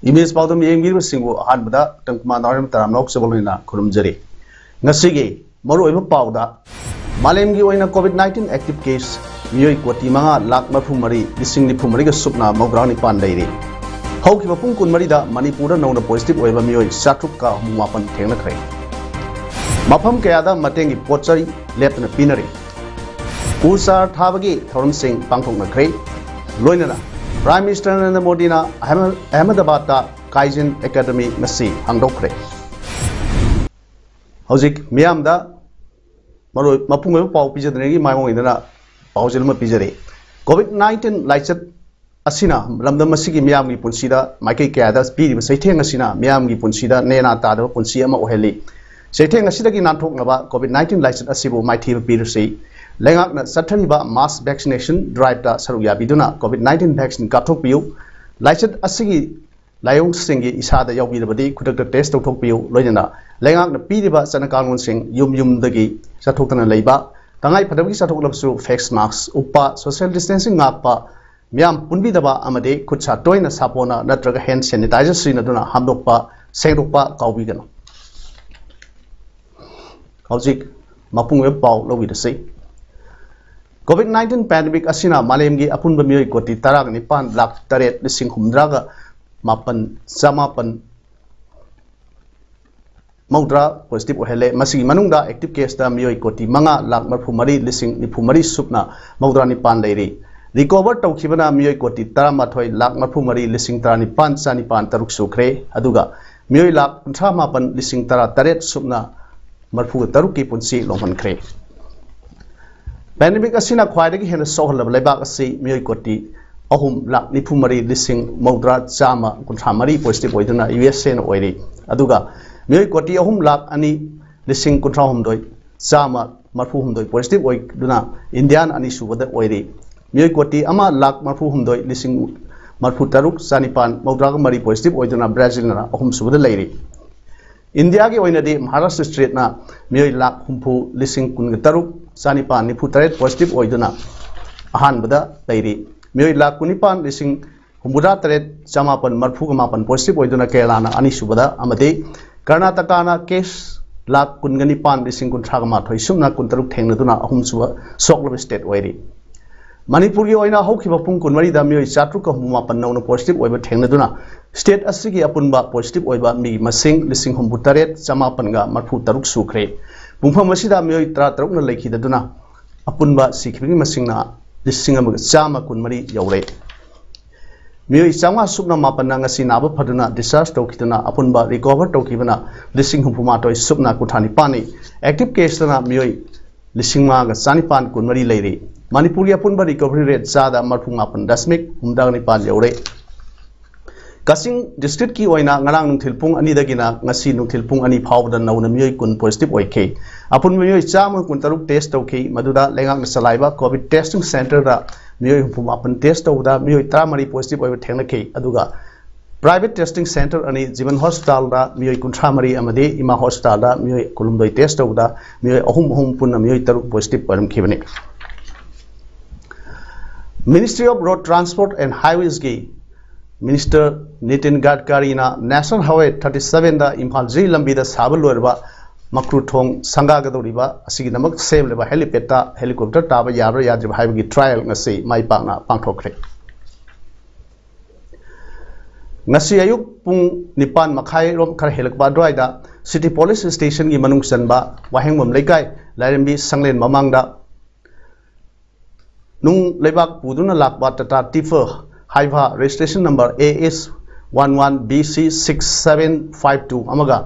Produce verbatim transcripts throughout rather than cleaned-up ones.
Image ꯄꯥꯎꯗꯝ ꯌꯦꯡꯕꯤꯔꯤꯕꯁꯤꯡꯕꯨ ꯑꯍꯥꯟꯕꯗ ꯇꯪꯈꯨꯃꯥꯟ ꯅꯥꯎꯔꯦꯝ ꯇꯔꯥꯝ ꯂꯧꯖꯕ ꯂꯣꯏꯅ ꯈꯨꯔꯨꯝꯖꯔꯤ꯫ ꯉꯁꯤꯒꯤ ꯃꯔꯨꯑꯣꯏꯕ ꯄꯥꯎꯗ, ꯃꯥꯂꯦꯝꯒꯤ ꯑꯣꯏꯅ COVID nineteen active case ꯃꯤꯑꯣꯏ ꯀꯣꯇꯤ ꯃꯉꯥ ꯂꯥꯈ ꯃꯔꯤꯐꯨ ꯃꯔꯤ ꯂꯤꯁꯤꯡ ꯅꯤꯐꯨ ꯃꯔꯤꯒ ꯁꯨꯞꯅ ꯃꯧꯗ꯭ꯔꯥ ꯅꯤꯄꯥꯟ ꯂꯩꯔꯤ꯫ ꯍꯧꯈꯤꯕ ꯄꯨꯡ ꯀꯨꯟꯃꯔꯤꯗ ꯃꯅꯤꯄꯨꯔꯗ ꯅꯧꯅ positive ꯑꯣꯏꯕ ꯃꯤꯑꯣꯏ ꯆꯥꯇ꯭ꯔꯨꯛꯀ ꯍꯨꯝꯐꯨ ꯃꯥꯄꯟ ꯊꯦꯡꯅꯈ꯭ꯔꯦ꯫ ꯃꯐꯝ ꯀꯌꯥꯗ ꯃꯇꯦꯡꯒꯤ ꯄꯣꯠ ꯆꯩ ꯂꯦꯞꯇꯅ ꯄꯤꯅꯔꯤ꯫ ꯎ ꯆꯥꯔ ꯊꯥꯕꯒꯤ ꯊꯧꯔꯝꯁꯤꯡ ꯄꯥꯡꯊꯣꯛꯅꯈ꯭ꯔꯦ꯫ ꯂꯣꯏꯅꯅ Prime Minister ꯅꯔꯦꯟꯗ꯭ꯔ ꯃꯣꯗꯤꯅ ꯑꯍꯃ-, ꯑꯍꯃꯗꯥꯕꯥꯗꯇ ꯀꯥꯏꯖꯤꯟ ꯑꯦꯀꯥꯗꯃꯤ ꯉꯁꯤ ꯍꯥꯡꯗꯣꯛꯈ꯭ꯔꯦ꯫ ꯍꯧꯖꯤꯛ ꯃꯤꯌꯥꯝꯗ ꯃꯔꯨ-, ꯃꯄꯨꯡ ꯑꯣꯏꯕ ꯄꯥꯎ ꯄꯤꯖꯗ꯭ꯔꯤꯉꯩꯒꯤ ꯃꯥꯡꯑꯣꯏꯅꯅ ꯄꯥꯎꯖꯦꯜ ꯑꯃ ꯄꯤꯖꯔꯤ꯫ COVID nineteen ꯂꯥꯏꯆꯠ ꯑꯁꯤꯅ ꯂꯝꯗꯝ ꯑꯁꯤꯒꯤ ꯃꯤꯌꯥꯝꯒꯤ ꯄꯨꯟꯁꯤꯗ ꯃꯥꯏꯀꯩ ꯀꯌꯥꯗ ꯄꯤꯔꯤꯕ ꯆꯩꯊꯦꯡ ꯑꯁꯤꯅ ꯃꯤꯌꯥꯝꯒꯤ ꯄꯨꯟꯁꯤꯗ ꯅꯦꯅꯥ ꯇꯥꯗꯕ ꯄꯨꯟꯁꯤ ꯑꯃ ꯑꯣꯏꯍꯜꯂꯤ꯫ ꯆꯩꯊꯦꯡ ꯑꯁꯤꯗꯒꯤ ꯅꯥꯟꯊꯣꯛꯅꯕ COVID nineteen ꯂꯥꯏꯆꯠ ꯑꯁꯤꯕꯨ ꯃꯥꯏꯊꯤꯕ ꯄꯤꯔꯁꯤ꯫ ꯂꯩꯉꯥꯛꯅ ꯆꯠꯊꯔꯤꯕ mass vaccination drive ꯇ ꯁꯔꯨꯛ ꯌꯥꯕꯤꯗꯨꯅ COVID nineteen vaccine ꯀꯥꯞꯊꯣꯛꯄꯤꯌꯨ꯫ ꯂꯥꯏꯆꯠ ꯑꯁꯤꯒꯤ ꯂꯥꯏꯑꯣꯡꯁꯤꯡꯒꯤ ꯏꯁꯥꯗ ꯌꯥꯎꯕꯤꯔꯕꯗꯤ ꯈꯨꯗꯛꯇ test ꯇꯧꯊꯣꯛꯄꯤꯌꯨ꯫ ꯂꯣꯏꯅꯅ ꯂꯩꯉꯥꯛꯅ ꯄꯤꯔꯤꯕ ꯆꯠꯅ ꯀꯥꯡꯂꯣꯟꯁꯤꯡ ꯌꯨꯝ ꯌꯨꯝꯗꯒꯤ ꯆꯠꯊꯣꯛꯇꯅ ꯂꯩꯕ, ꯇꯉꯥꯏ ꯐꯗꯕꯒꯤ ꯆꯠꯊꯣꯛꯂꯕꯁꯨ face mask ꯎꯞꯄ, social distancing ꯉꯥꯛꯄ, ꯃꯤꯌꯥꯝ ꯄꯨꯟꯕꯤꯗꯕ ꯑꯃꯗꯤ ꯈꯨꯠ ꯁꯥ ꯇꯣꯏꯅ ꯁꯥꯄꯣꯟꯅ ꯅꯠꯇ꯭ꯔꯒ hand sanitizer ꯁꯤꯖꯤꯟꯅꯗꯨꯅ ꯍꯥꯝꯗꯣꯛꯄ, ꯁꯦꯡꯗꯣꯛꯄ ꯀꯥꯎꯕꯤꯒꯅꯨ꯫ ꯍꯧꯖꯤꯛ ꯃꯄꯨꯡ ꯑꯣꯏꯕ ꯄꯥꯎ ꯂꯧꯕꯤꯔꯁꯤ꯫ COVID nineteen pandemic ꯑꯁꯤꯅ ꯃꯥꯂꯦꯝꯒꯤ ꯑꯄꯨꯟꯕ ꯃꯤꯑꯣꯏ ꯀꯣꯇꯤ ꯇꯔꯥꯒ ꯅꯤꯄꯥꯟ ꯂꯥꯈ ꯇꯔꯦꯠ ꯂꯤꯁꯤꯡ ꯍꯨꯝꯐꯨꯇꯔꯥꯒ ꯃꯥꯄꯟ ꯆꯃꯥꯄꯟ ꯃꯧꯗ꯭ꯔꯥ positive ꯑꯣꯏꯍꯜꯂꯦ꯫ ꯃꯁꯤꯒꯤ ꯃꯅꯨꯡꯗ active case ꯇ ꯃꯤꯑꯣꯏ ꯀꯣꯇꯤ ꯃꯉꯥ ꯂꯥꯈ ꯃꯔꯤꯐꯨ ꯃꯔꯤ ꯂꯤꯁꯤꯡ ꯅꯤꯐꯨ ꯃꯔꯤ ꯁꯨꯞꯅ ꯃꯧꯗ꯭ꯔꯥ ꯅꯤꯄꯥꯟ ꯂꯩꯔꯤ꯫ Recover ꯇꯧꯈꯤꯕꯅ ꯃꯤꯑꯣꯏ ꯀꯣꯇꯤ ꯇꯔꯥꯃꯥꯊꯣꯏ ꯂꯥꯈ ꯃꯔꯤꯐꯨ ꯃꯔꯤ ꯂꯤꯁꯤꯡ ꯇꯔꯥꯅꯤꯄꯥꯟ ꯆꯅꯤꯄꯥꯟ ꯇꯔꯨꯛ ꯁꯨꯈ꯭ꯔꯦ꯫ ꯑꯗꯨꯒ ꯃꯤꯑꯣꯏ ꯂꯥꯈ ꯀꯨꯟꯊ꯭ꯔꯥ ꯃꯥꯄꯟ ꯂꯤꯁꯤꯡ ꯇꯔꯥ ꯇꯔꯦꯠ ꯁꯨꯞꯅ ꯃꯔꯤꯐꯨꯒ ꯇꯔꯨꯛꯀꯤ ꯄꯨꯟꯁꯤ ꯂꯣꯝꯍꯟꯈ꯭ꯔꯦ꯫ Pandemic ꯑꯁꯤꯅ ꯈ꯭ꯋꯥꯏꯗꯒꯤ ꯍꯦꯟꯅ ꯁꯣꯛꯍꯜꯂꯕ ꯂꯩꯕꯥꯛ ꯑꯁꯤ ꯃꯤꯑꯣꯏ ꯀꯣꯇꯤ ꯑꯍꯨꯝ ꯂꯥꯈ ꯅꯤꯐꯨ ꯃꯔꯤ ꯂꯤꯁꯤꯡ ꯃꯧꯗ꯭ꯔꯥ ꯆꯥꯝꯃ ꯀꯨꯟꯊ꯭ꯔꯥ ꯃꯔꯤ positive ꯑꯣꯏꯗꯨꯅ U S A ꯅ ꯑꯣꯏꯔꯤ꯫ ꯑꯗꯨꯒ ꯃꯤꯑꯣꯏ ꯀꯣꯇꯤ ꯑꯍꯨꯝ ꯂꯥꯈ ꯑꯅꯤ ꯂꯤꯁꯤꯡ ꯀꯨꯟꯊ꯭ꯔꯥ ꯍꯨꯝꯗꯣꯏ ꯆꯥꯝꯃ ꯃꯔꯤꯐꯨ ꯍꯨꯝꯗꯣꯏ positive ꯑꯣꯏꯗꯨꯅ India ꯅ ꯑꯅꯤꯁꯨꯕꯗ ꯑꯣꯏꯔꯤ꯫ ꯃꯤꯑꯣꯏ ꯀꯣꯇꯤ ꯑꯃ ꯂꯥꯈ ꯃꯔꯤꯐꯨ ꯍꯨꯝꯗꯣꯏ ꯂꯤꯁꯤꯡ ꯃꯔꯤꯐꯨ ꯇꯔꯨꯛ ꯆꯅꯤꯄꯥꯟ ꯃꯧꯗ꯭ꯔꯥꯒ ꯃꯔꯤ positive ꯑꯣꯏꯗꯨꯅ Brazil ꯅ ꯑꯍꯨꯝꯁꯨꯕꯗ ꯂꯩꯔꯤ꯫ India ꯒꯤ ꯑꯣꯏꯅꯗꯤ ꯃꯍꯥꯔꯥꯁꯇ꯭ꯔ state ꯅ ꯃꯤꯑꯣꯏ ꯂꯥꯈ ꯍꯨꯝꯐꯨ ꯂꯤꯁꯤꯡ ꯀꯨꯟꯒ ꯇꯔꯨꯛ ꯆꯅꯤꯄꯥꯟ ꯅꯤꯐꯨ ꯇꯔꯦꯠ positive ꯑꯣꯏꯗꯨꯅ ꯑꯍꯥꯟꯕꯗ ꯂꯩꯔꯤ꯫ ꯃꯤꯑꯣꯏ ꯂꯥꯈ ꯀꯨꯟꯅꯤꯄꯥꯟ ꯂꯤꯁꯤꯡ ꯍꯨꯝꯐꯨꯇꯔꯦꯠ ꯆꯃꯥꯄꯟ ꯃꯔꯤꯐꯨꯒ ꯃꯥꯄꯟ positive ꯑꯣꯏꯗꯨꯅ ꯀꯦꯔꯂꯥꯅ ꯑꯅꯤꯁꯨꯕꯗ ꯑꯃꯗꯤ ꯀꯔꯅꯥꯇꯀꯥꯅ case ꯂꯥꯈ ꯀꯨꯟꯒ ꯅꯤꯄꯥꯟ ꯂꯤꯁꯤꯡ ꯀꯨꯟꯊ꯭ꯔꯥꯒ ꯃꯥꯊꯣꯏ ꯁꯨꯞꯅ ꯀꯨꯟꯇꯔꯨꯛ ꯊꯦꯡꯅꯗꯨꯅ ꯑꯍꯨꯝꯁꯨꯕ ꯁꯣꯛꯂꯕ state ꯑꯣꯏꯔꯤ꯫ ꯃꯅꯤꯄꯨꯔꯒꯤ ꯑꯣꯏꯅ ꯍꯧꯈꯤꯕ ꯄꯨꯡ ꯀꯨꯟꯃꯔꯤꯗ ꯃꯤꯑꯣꯏ ꯆꯥꯇ꯭ꯔꯨꯛꯀ ꯍꯨꯝꯐꯨ ꯃꯥꯄꯟ ꯅꯧꯅ positive ꯑꯣꯏꯕ ꯊꯦꯡꯅꯗꯨꯅ state ꯑꯁꯤꯒꯤ ꯑꯄꯨꯟꯕ positive ꯑꯣꯏꯕ ꯃꯤꯒꯤ ꯃꯁꯤꯡ ꯂꯤꯁꯤꯡ ꯍꯨꯝꯐꯨꯇꯔꯦꯠ ꯆꯃꯥꯄꯟꯒ ꯃꯔꯤꯐꯨꯇꯔꯨꯛ ꯁꯨꯈ꯭ꯔꯦ꯫ ꯄꯨꯡꯐꯝ ꯑꯁꯤꯗ ꯃꯤꯑꯣꯏ ꯇꯔꯥꯇꯔꯨꯛꯅ ꯂꯩꯈꯤꯗꯗꯨꯅ ꯑꯄꯨꯟꯕ ꯁꯤꯈꯤꯕꯒꯤ ꯃꯁꯤꯡꯅ ꯂꯤꯁꯤꯡ ꯑꯃꯒ ꯆꯥꯝꯃ ꯀꯨꯟꯃꯔꯤ ꯌꯧꯔꯦ꯫ ꯃꯤꯑꯣꯏ ꯆꯥꯝꯃꯉꯥ ꯁꯨꯞꯅ ꯃꯥꯄꯟꯅ ꯉꯁꯤ ꯅꯥꯕ ꯐꯗꯨꯅ discharge ꯇꯧꯈꯤꯗꯨꯅ ꯑꯄꯨꯟꯕ recover ꯇꯧꯈꯤꯕꯅ ꯂꯤꯁꯤꯡ ꯍꯨꯝꯐꯨ ꯃꯥꯊꯣꯏ ꯁꯨꯞꯅ ꯀꯨꯟꯊ꯭ꯔꯥ ꯅꯤꯄꯥꯟꯅꯤ꯫ Active caseꯇꯅ ꯃꯤꯑꯣꯏ ꯂꯤꯁꯤꯡ ꯃꯉꯥꯒ ꯆꯥꯅꯤꯄꯥꯟ ꯀꯨꯟꯃꯔꯤ ꯂꯩꯔꯤ꯫ ꯃꯅꯤꯄꯨꯔꯒꯤ ꯑꯄꯨꯟꯕ recovery rate ꯆꯥꯗ ꯃꯔꯤꯐꯨ ꯃꯥꯄꯟ ꯗꯁꯃꯤꯛ ꯍꯨꯝꯗ꯭ꯔꯥ ꯅꯤꯄꯥꯟ ꯌꯧꯔꯦ꯫ ꯀꯛꯆꯤꯡ districtꯀꯤ ꯑꯣꯏꯅ ꯉꯔꯥꯡ ꯅꯨꯡꯊꯤꯜ ꯄꯨꯡ ꯑꯅꯤꯗꯒꯤꯅ ꯉꯁꯤ ꯅꯨꯡꯊꯤꯜ ꯄꯨꯡ ꯑꯅꯤ ꯐꯥꯎꯕꯗ ꯅꯧꯅ ꯃꯤꯑꯣꯏ ꯀꯨꯟ positive ꯑꯣꯏꯈꯤ꯫ ꯑꯄꯨꯟꯕ ꯃꯤꯑꯣꯏ ꯆꯥꯝꯃ ꯀꯨꯟꯇꯔꯨꯛ test ꯇꯧꯈꯤ꯫ ꯃꯗꯨꯗ ꯂꯩꯉꯥꯛꯅ ꯆꯂꯥꯏꯕ COVID testing centreꯗ ꯃꯤꯑꯣꯏ ꯍꯨꯝꯐꯨ ꯃꯥꯄꯟ test ꯇꯧꯕꯗ ꯃꯤꯑꯣꯏ ꯇꯔꯥꯃꯔꯤ positive ꯑꯣꯏꯕ ꯊꯦꯡꯅꯈꯤ꯫ ꯑꯗꯨꯒ private testing centre ꯑꯅꯤ, ꯖꯤꯕꯟ hospitalꯗ ꯃꯤꯑꯣꯏ ꯀꯨꯟꯊ꯭ꯔꯥ ꯃꯔꯤ ꯑꯃꯗꯤ ꯏꯃꯥ hospitalꯗ ꯃꯤꯑꯣꯏ ꯀꯨꯟꯍꯨꯝꯗꯣꯏ test ꯇꯧꯕꯗ ꯃꯤꯑꯣꯏ ꯑꯍꯨꯝ ꯑꯍꯨꯝ ꯄꯨꯟꯅ ꯃꯤꯑꯣꯏ ꯇꯔꯨꯛ positive ꯑꯣꯏꯔꯝꯈꯤꯕꯅꯤ꯫ Ministry of Road Transport and Highwaysꯀꯤ Minister ꯅꯤꯇꯤꯟ ꯒꯗꯀꯥꯔꯤꯅ National Highway thirty sevenꯗ ꯏꯝꯐꯥꯜ ꯖꯤ ꯂꯝꯕꯤꯗ ꯁꯥꯕ ꯂꯣꯏꯔꯕ ꯃꯀ꯭ꯔꯨꯊꯣꯡ ꯁꯪꯒꯥꯒꯗꯧꯔꯤꯕ ꯑꯁꯤꯒꯤꯗꯃꯛ ꯁꯦꯝꯂꯤꯕ helipadꯇ helicopter ꯇꯥꯕ ꯌꯥꯕ꯭ꯔꯥ ꯌꯥꯗ꯭ꯔꯤꯕ ꯍꯥꯏꯕꯒꯤ trial ꯉꯁꯤ ꯃꯥꯏ ꯄꯥꯛꯅ ꯄꯥꯡꯊꯣꯛꯈ꯭ꯔꯦ꯫ ꯉꯁꯤ ꯑꯌꯨꯛ ꯄꯨꯡ ꯅꯤꯄꯥꯟ ꯃꯈꯥꯏꯔꯣꯝ ꯈꯔ ꯍꯦꯜꯂꯛꯄ ꯑꯗꯨꯋꯥꯏꯗ City Police Stationꯒꯤ ꯃꯅꯨꯡ ꯆꯟꯕ ꯋꯥꯍꯦꯡꯕꯝ ꯂꯩꯀꯥꯏ ꯂꯥꯏꯔꯦꯝꯕꯤ ꯁꯪꯂꯦꯟ ꯃꯃꯥꯡꯗ ꯅꯨꯡ ꯂꯩꯕꯥꯛ ꯄꯨꯗꯨꯅ ꯂꯥꯛꯄ Tata Tiffer Hiva registration number A S one one B C six seven five two ꯑꯃꯒ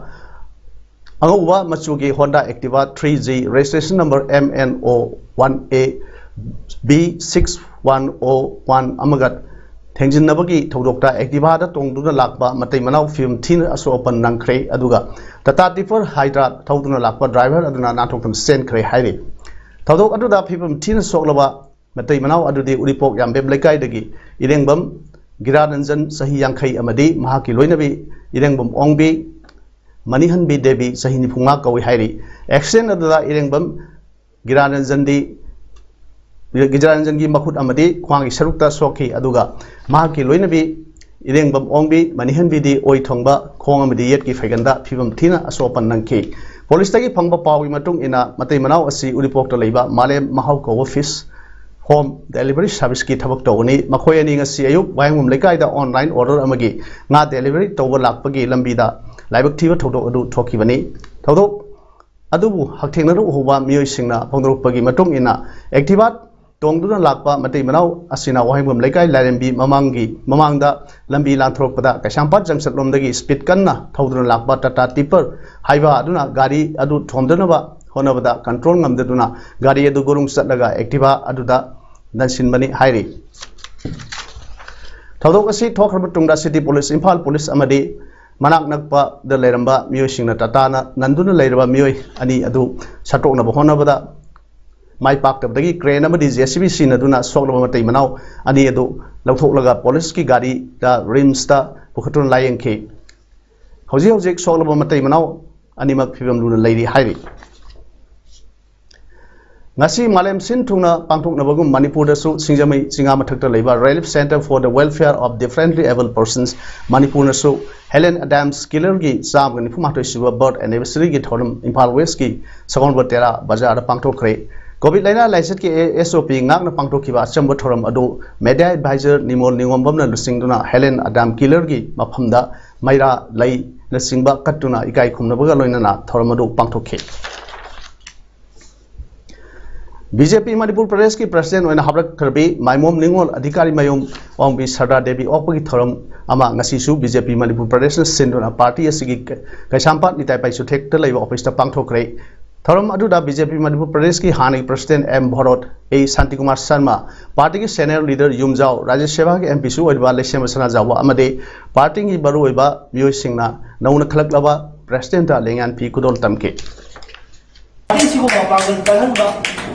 ꯑꯉꯧꯕ ꯃꯆꯨꯒꯤ Honda Activa three G registration number M N O one A B six one O one ꯑꯃꯒ ꯊꯦꯡꯖꯤꯟꯅꯕꯒꯤ ꯊꯧꯗꯣꯛꯇ Activaꯗ ꯇꯣꯡꯗꯨꯅ ꯂꯥꯛꯄ ꯃꯇꯩ ꯃꯅꯥꯎ ꯐꯤꯕꯝ ꯊꯤꯅ ꯑꯁꯣꯛ ꯑꯄꯟ ꯅꯪꯈ꯭ꯔꯦ꯫ ꯑꯗꯨꯒ Tata Tiffer Hiva ꯊꯧꯗꯨꯅ ꯂꯥꯛꯄ driver ꯑꯗꯨꯅ ꯅꯥꯟꯊꯣꯛꯇꯨꯅ ꯆꯦꯟꯈ꯭ꯔꯦ ꯍꯥꯏꯔꯤ꯫ ꯊꯧꯗꯣꯛ ꯑꯗꯨꯗ ꯐꯤꯕꯝ ꯊꯤꯅ ꯁꯣꯛꯂꯕ ꯃꯇꯩ ꯃꯅꯥꯎ ꯑꯗꯨꯗꯤ ꯎꯔꯤꯄꯣꯛ ꯌꯥꯝꯕꯦꯝ ꯂꯩꯀꯥꯏꯗꯒꯤ ꯏꯔꯦꯡꯕꯝ ꯒꯤꯔꯥꯔꯟꯖꯟ ꯆꯍꯤ ꯌꯥꯡꯈꯩ ꯑꯃꯗꯤ ꯃꯍꯥꯛꯀꯤ ꯂꯣꯏꯅꯕꯤ ꯏꯔꯦꯡꯕꯝ ꯑꯣꯡꯕꯤ, ꯃꯅꯤꯍꯟꯕꯤ ꯗꯦꯕꯤ ꯆꯍꯤ ꯅꯤꯐꯨꯃꯉꯥ ꯀꯧꯏ ꯍꯥꯏꯔꯤ꯫ Accident ꯑꯗꯨꯗ ꯏꯔꯦꯡꯕꯝ ꯒꯤꯔꯥꯔꯟꯖꯟꯗꯤ ꯒꯤꯔꯤꯖꯥꯔꯟꯖꯟꯒꯤ ꯃꯈꯨꯠ ꯑꯃꯗꯤ ꯈ꯭ꯋꯥꯡꯒꯤ ꯁꯔꯨꯛꯇ ꯁꯣꯛꯈꯤ, ꯑꯗꯨꯒ ꯃꯍꯥꯛꯀꯤ ꯂꯣꯏꯅꯕꯤ ꯏꯔꯦꯡꯕꯝ ꯑꯣꯡꯕꯤ, ꯃꯅꯤꯍꯟꯕꯤꯗꯤ ꯑꯣꯏ ꯊꯣꯡꯕ, ꯈꯣꯡ ꯑꯃꯗꯤ ꯌꯦꯠꯀꯤ ꯐꯩꯒꯟꯗ ꯐꯤꯕꯝ ꯊꯤꯅ ꯑꯁꯣꯛ ꯑꯄꯟ ꯅꯪꯈꯤ꯫ ꯄꯨꯂꯤꯁꯇꯒꯤ ꯐꯪꯕ ꯄꯥꯎꯒꯤ ꯃꯇꯨꯡ ꯏꯟꯅ, ꯃꯇꯩ ꯃꯅꯥꯎ ꯑꯁꯤ ꯎꯔꯤꯄꯣꯛꯇ ꯂꯩꯕ ꯃꯥꯂꯦꯝ ꯃꯍꯥꯎ ꯀꯧꯕ ꯐꯤꯁ ꯍꯣꯝ ꯗꯦꯂꯤꯚꯔꯤ ꯁꯥꯔꯚꯤꯁꯀꯤ ꯊꯕꯛ ꯇꯧꯕꯅꯤ꯫ ꯃꯈꯣꯏ ꯑꯅꯤ ꯉꯁꯤ ꯑꯌꯨꯛ ꯋꯥꯍꯦꯡꯕꯝ ꯂꯩꯀꯥꯏꯗ ꯑꯣꯟꯂꯥꯏꯟ ꯑꯣꯔꯗꯔ ꯑꯃꯒꯤ ꯉꯥ ꯗꯦꯂꯤꯚꯔꯤ ꯇꯧꯕ ꯂꯥꯛꯄꯒꯤ ꯂꯝꯕꯤꯗ ꯂꯥꯏꯕꯛ ꯊꯤꯕ ꯊꯧꯗꯣꯛ ꯑꯗꯨ ꯊꯣꯛꯈꯤꯕꯅꯤ꯫ ꯊꯧꯗꯣꯛ ꯑꯗꯨꯕꯨ ꯍꯛꯊꯦꯡꯅꯅ ꯎꯍꯧꯕ ꯃꯤꯑꯣꯏꯁꯤꯡꯅ ꯐꯣꯡꯗꯣꯔꯛꯄꯒꯤ ꯃꯇꯨꯡ ꯏꯟꯅ, ꯑꯦꯛꯇꯤꯚꯥ ꯇꯣꯡꯗꯨꯅ ꯂꯥꯛꯄ ꯃꯇꯩ ꯃꯅꯥꯎ ꯑꯁꯤꯅ ꯋꯥꯍꯦꯡꯕꯝ ꯂꯩꯀꯥꯏ ꯂꯥꯏꯔꯦꯝꯕꯤ ꯃꯃꯥꯡꯒꯤ, ꯃꯃꯥꯡꯗ ꯂꯝꯕꯤ ꯂꯥꯟꯊꯣꯔꯛꯄꯗ, ꯀꯩꯁꯥꯝꯄꯥꯠ ꯖꯪꯁꯟ ꯂꯣꯝꯗꯒꯤ ꯁ꯭ꯄꯤꯗ ꯀꯟꯅ ꯊꯧꯗꯨꯅ ꯂꯥꯛꯄ ꯇꯥꯇꯥ ꯇꯤꯞꯄꯔ ꯍꯥꯏꯕ ꯑꯗꯨꯅ ꯒꯥꯔꯤ ꯑꯗꯨ ꯊꯣꯝꯗꯅꯕ ꯍꯣꯠꯅꯕꯗ ꯀꯟꯇ꯭ꯔꯣꯜ ꯉꯝꯗꯗꯨꯅ ꯒꯥꯔꯤ ꯑꯗꯨ ꯒꯨꯔꯨꯡ ꯆꯠꯂꯒ ꯑꯦꯛꯇꯤꯚꯥ ꯑꯗꯨꯗ ꯅꯟꯁꯤꯟꯕꯅꯤ ꯍꯥꯏꯔꯤ꯫ ꯊꯧꯗꯣꯛ ꯑꯁꯤ ꯊꯣꯛꯈ꯭ꯔꯕ ꯃꯇꯨꯡꯗ, ꯁꯤꯇꯤ ꯄꯨꯂꯤꯁ, ꯏꯝꯐꯥꯜ ꯄꯨꯂꯤꯁ ꯑꯃꯗꯤ ꯃꯅꯥꯛ ꯅꯛꯄꯗ ꯂꯩꯔꯝꯕ ꯃꯤꯑꯣꯏꯁꯤꯡꯅ ꯇꯥꯇꯥꯅ ꯅꯟꯗꯨꯅ ꯂꯩꯔꯕ ꯃꯤꯑꯣꯏ ꯑꯅꯤ ꯑꯗꯨ ꯁꯠꯇꯣꯛꯅꯕ ꯍꯣꯠꯅꯕꯗ ꯃꯥꯏ ꯄꯥꯛꯇꯕꯗꯒꯤ ꯀ꯭ꯔꯦꯟ ꯑꯃꯗꯤ ꯖꯦ ꯁꯤ ꯕꯤ ꯁꯤꯖꯤꯟꯅꯗꯨꯅ ꯁꯣꯛꯂꯕ ꯃꯇꯩ ꯃꯅꯥꯎ ꯑꯅꯤ ꯑꯗꯨ ꯂꯧꯊꯣꯛꯂꯒ ꯄꯨꯂꯤꯁꯀꯤ ꯒꯥꯔꯤꯗ ꯔꯤꯝꯁꯇ ꯄꯨꯈꯠꯇꯨꯅ ꯂꯥꯌꯦꯡꯈꯤ꯫ ꯍꯧꯖꯤꯛ ꯍꯧꯖꯤꯛ ꯁꯣꯛꯂꯕ ꯃꯇꯩ ꯃꯅꯥꯎ ꯑꯅꯤꯃꯛ ꯐꯤꯕꯝ ꯂꯨꯅ ꯂꯩꯔꯤ ꯍꯥꯏꯔꯤ꯫ ꯉꯁꯤ ꯃꯥꯂꯦꯝ ꯁꯤꯟ ꯊꯨꯡꯅ ꯄꯥꯡꯊꯣꯛꯅꯕꯒꯨꯝ, ꯃꯅꯤꯄꯨꯔꯗꯁꯨ ꯁꯤꯡꯖꯃꯩ ꯆꯤꯉꯥ ꯃꯊꯛꯇ ꯂꯩꯕ Relief Centre for the Welfare of Differently Abled Persons, ꯃꯅꯤꯄꯨꯔꯅꯁꯨ ꯍꯦꯂꯦꯟ ꯑꯦꯗꯥꯝꯁ ꯀꯤꯂꯔꯒꯤ ꯆꯥꯝꯃꯒ ꯅꯤꯐꯨ ꯃꯥꯊꯣꯏ ꯁꯨꯕ ꯕꯔꯠ ꯑꯦꯅꯤꯚꯔꯁꯔꯤꯒꯤ ꯊꯧꯔꯝ ꯏꯝꯐꯥꯜ ꯋꯦꯁꯀꯤ ꯁꯒꯣꯜꯕꯟ ꯇꯦꯔꯥ ꯕꯖꯥꯔꯗ ꯄꯥꯡꯊꯣꯛꯈ꯭ꯔꯦ꯫ ꯀꯣꯚꯤꯗ ꯂꯥꯏꯅꯥ ꯂꯥꯏꯆꯠꯀꯤ ꯑꯦꯁ ꯑꯣ ꯄꯤ ꯉꯥꯛꯅ ꯄꯥꯡꯊꯣꯛꯈꯤꯕ ꯑꯆꯝꯕ ꯊꯧꯔꯝ ꯑꯗꯨ ꯃꯦꯗꯤꯌꯥ ꯑꯦꯗꯚꯥꯏꯖꯔ ꯅꯤꯃꯣꯜ ꯅꯤꯉꯣꯝꯕꯝꯅ ꯂꯨꯆꯤꯡꯗꯨꯅ ꯍꯦꯂꯦꯟ ꯑꯦꯗꯥꯝ ꯀꯤꯂꯔꯒꯤ ꯃꯐꯝꯗ ꯃꯩꯔꯥ ꯂꯩꯅꯆꯤꯡꯕ ꯀꯠꯇꯨꯅ ꯏꯀꯥꯏ ꯈꯨꯝꯅꯕꯒ ꯂꯣꯏꯅꯅ ꯊꯧꯔꯝ ꯑꯗꯨ ꯄꯥꯡꯊꯣꯛꯈꯤ꯫ ꯕꯤ ꯖꯦ ꯄꯤ ꯃꯅꯤꯄꯨꯔ ꯄ꯭ꯔꯗꯦꯁꯀꯤ ꯄ꯭ꯔꯁꯤꯗꯦꯟꯠ ꯑꯣꯏꯅ ꯍꯥꯞꯂꯛꯈ꯭ꯔꯕꯤ ꯃꯥꯏꯃꯣꯝ ꯅꯤꯉꯣꯜ ꯑꯙꯤꯀꯥꯔꯤ ꯃꯌꯨꯝ ꯑꯋꯥꯡꯕꯤ ꯁꯔꯗꯥ ꯗꯦꯕꯤ ꯑꯣꯛꯄꯒꯤ ꯊꯧꯔꯝ ꯑꯃ ꯉꯁꯤꯁꯨ ꯕꯤ ꯖꯦ ꯄꯤ ꯃꯅꯤꯄꯨꯔ ꯄ꯭ꯔꯗꯦꯁꯅ ꯁꯤꯟꯗꯨꯅ ꯄꯥꯔꯇꯤ ꯑꯁꯤꯒꯤ ꯀꯩꯁꯥꯝꯄꯥꯠ ꯅꯤꯇꯥꯏ ꯄꯥꯏꯆꯨꯊꯦꯛꯇ ꯂꯩꯕ ꯑꯣꯐꯤꯁꯇ ꯄꯥꯡꯊꯣꯛꯈ꯭ꯔꯦ꯫ ꯊꯧꯔꯝ ꯑꯗꯨꯗ ꯕꯤ ꯖꯦ ꯄꯤ ꯃꯅꯤꯄꯨꯔ ꯄ꯭ꯔꯗꯦꯁꯀꯤ ꯍꯥꯟꯅꯒꯤ ꯄ꯭ꯔꯁꯤꯗꯦꯟꯠ ꯑꯦꯝ ꯚꯣꯔꯣꯠ, ꯑꯦ ꯁꯥꯟꯇꯤꯀꯨꯃꯥꯔ ꯁꯔꯃ, ꯄꯥꯔꯇꯤꯒꯤ ꯁꯦꯅꯤꯌꯔ ꯂꯤꯗꯔ ꯌꯨꯝꯖꯥꯎ ꯔꯥꯖ꯭ꯌ ꯁꯦꯚꯥꯒꯤ ꯑꯦꯝ ꯄꯤꯁꯨ ꯑꯣꯏꯔꯤꯕ ꯂꯩꯁꯦꯝꯕ ꯁꯅꯥꯖꯥꯎꯕ ꯑꯃꯗꯤ ꯄꯥꯔꯇꯤꯒꯤ ꯃꯔꯨꯑꯣꯏꯕ ꯃꯤꯑꯣꯏꯁꯤꯡꯅ ꯅꯧꯅ ꯈꯜꯂꯛꯂꯕ ꯄ꯭ꯔꯁꯤꯗꯦꯟꯠꯇ ꯂꯦꯡꯌꯥꯟ ꯐꯤ ꯈꯨꯗꯣꯜ ꯇꯝꯈꯤ꯫ ꯄꯥꯔꯇꯤꯁꯤꯕꯨ ꯃꯄꯥꯡꯒꯜ ꯀꯜꯍꯟꯕ,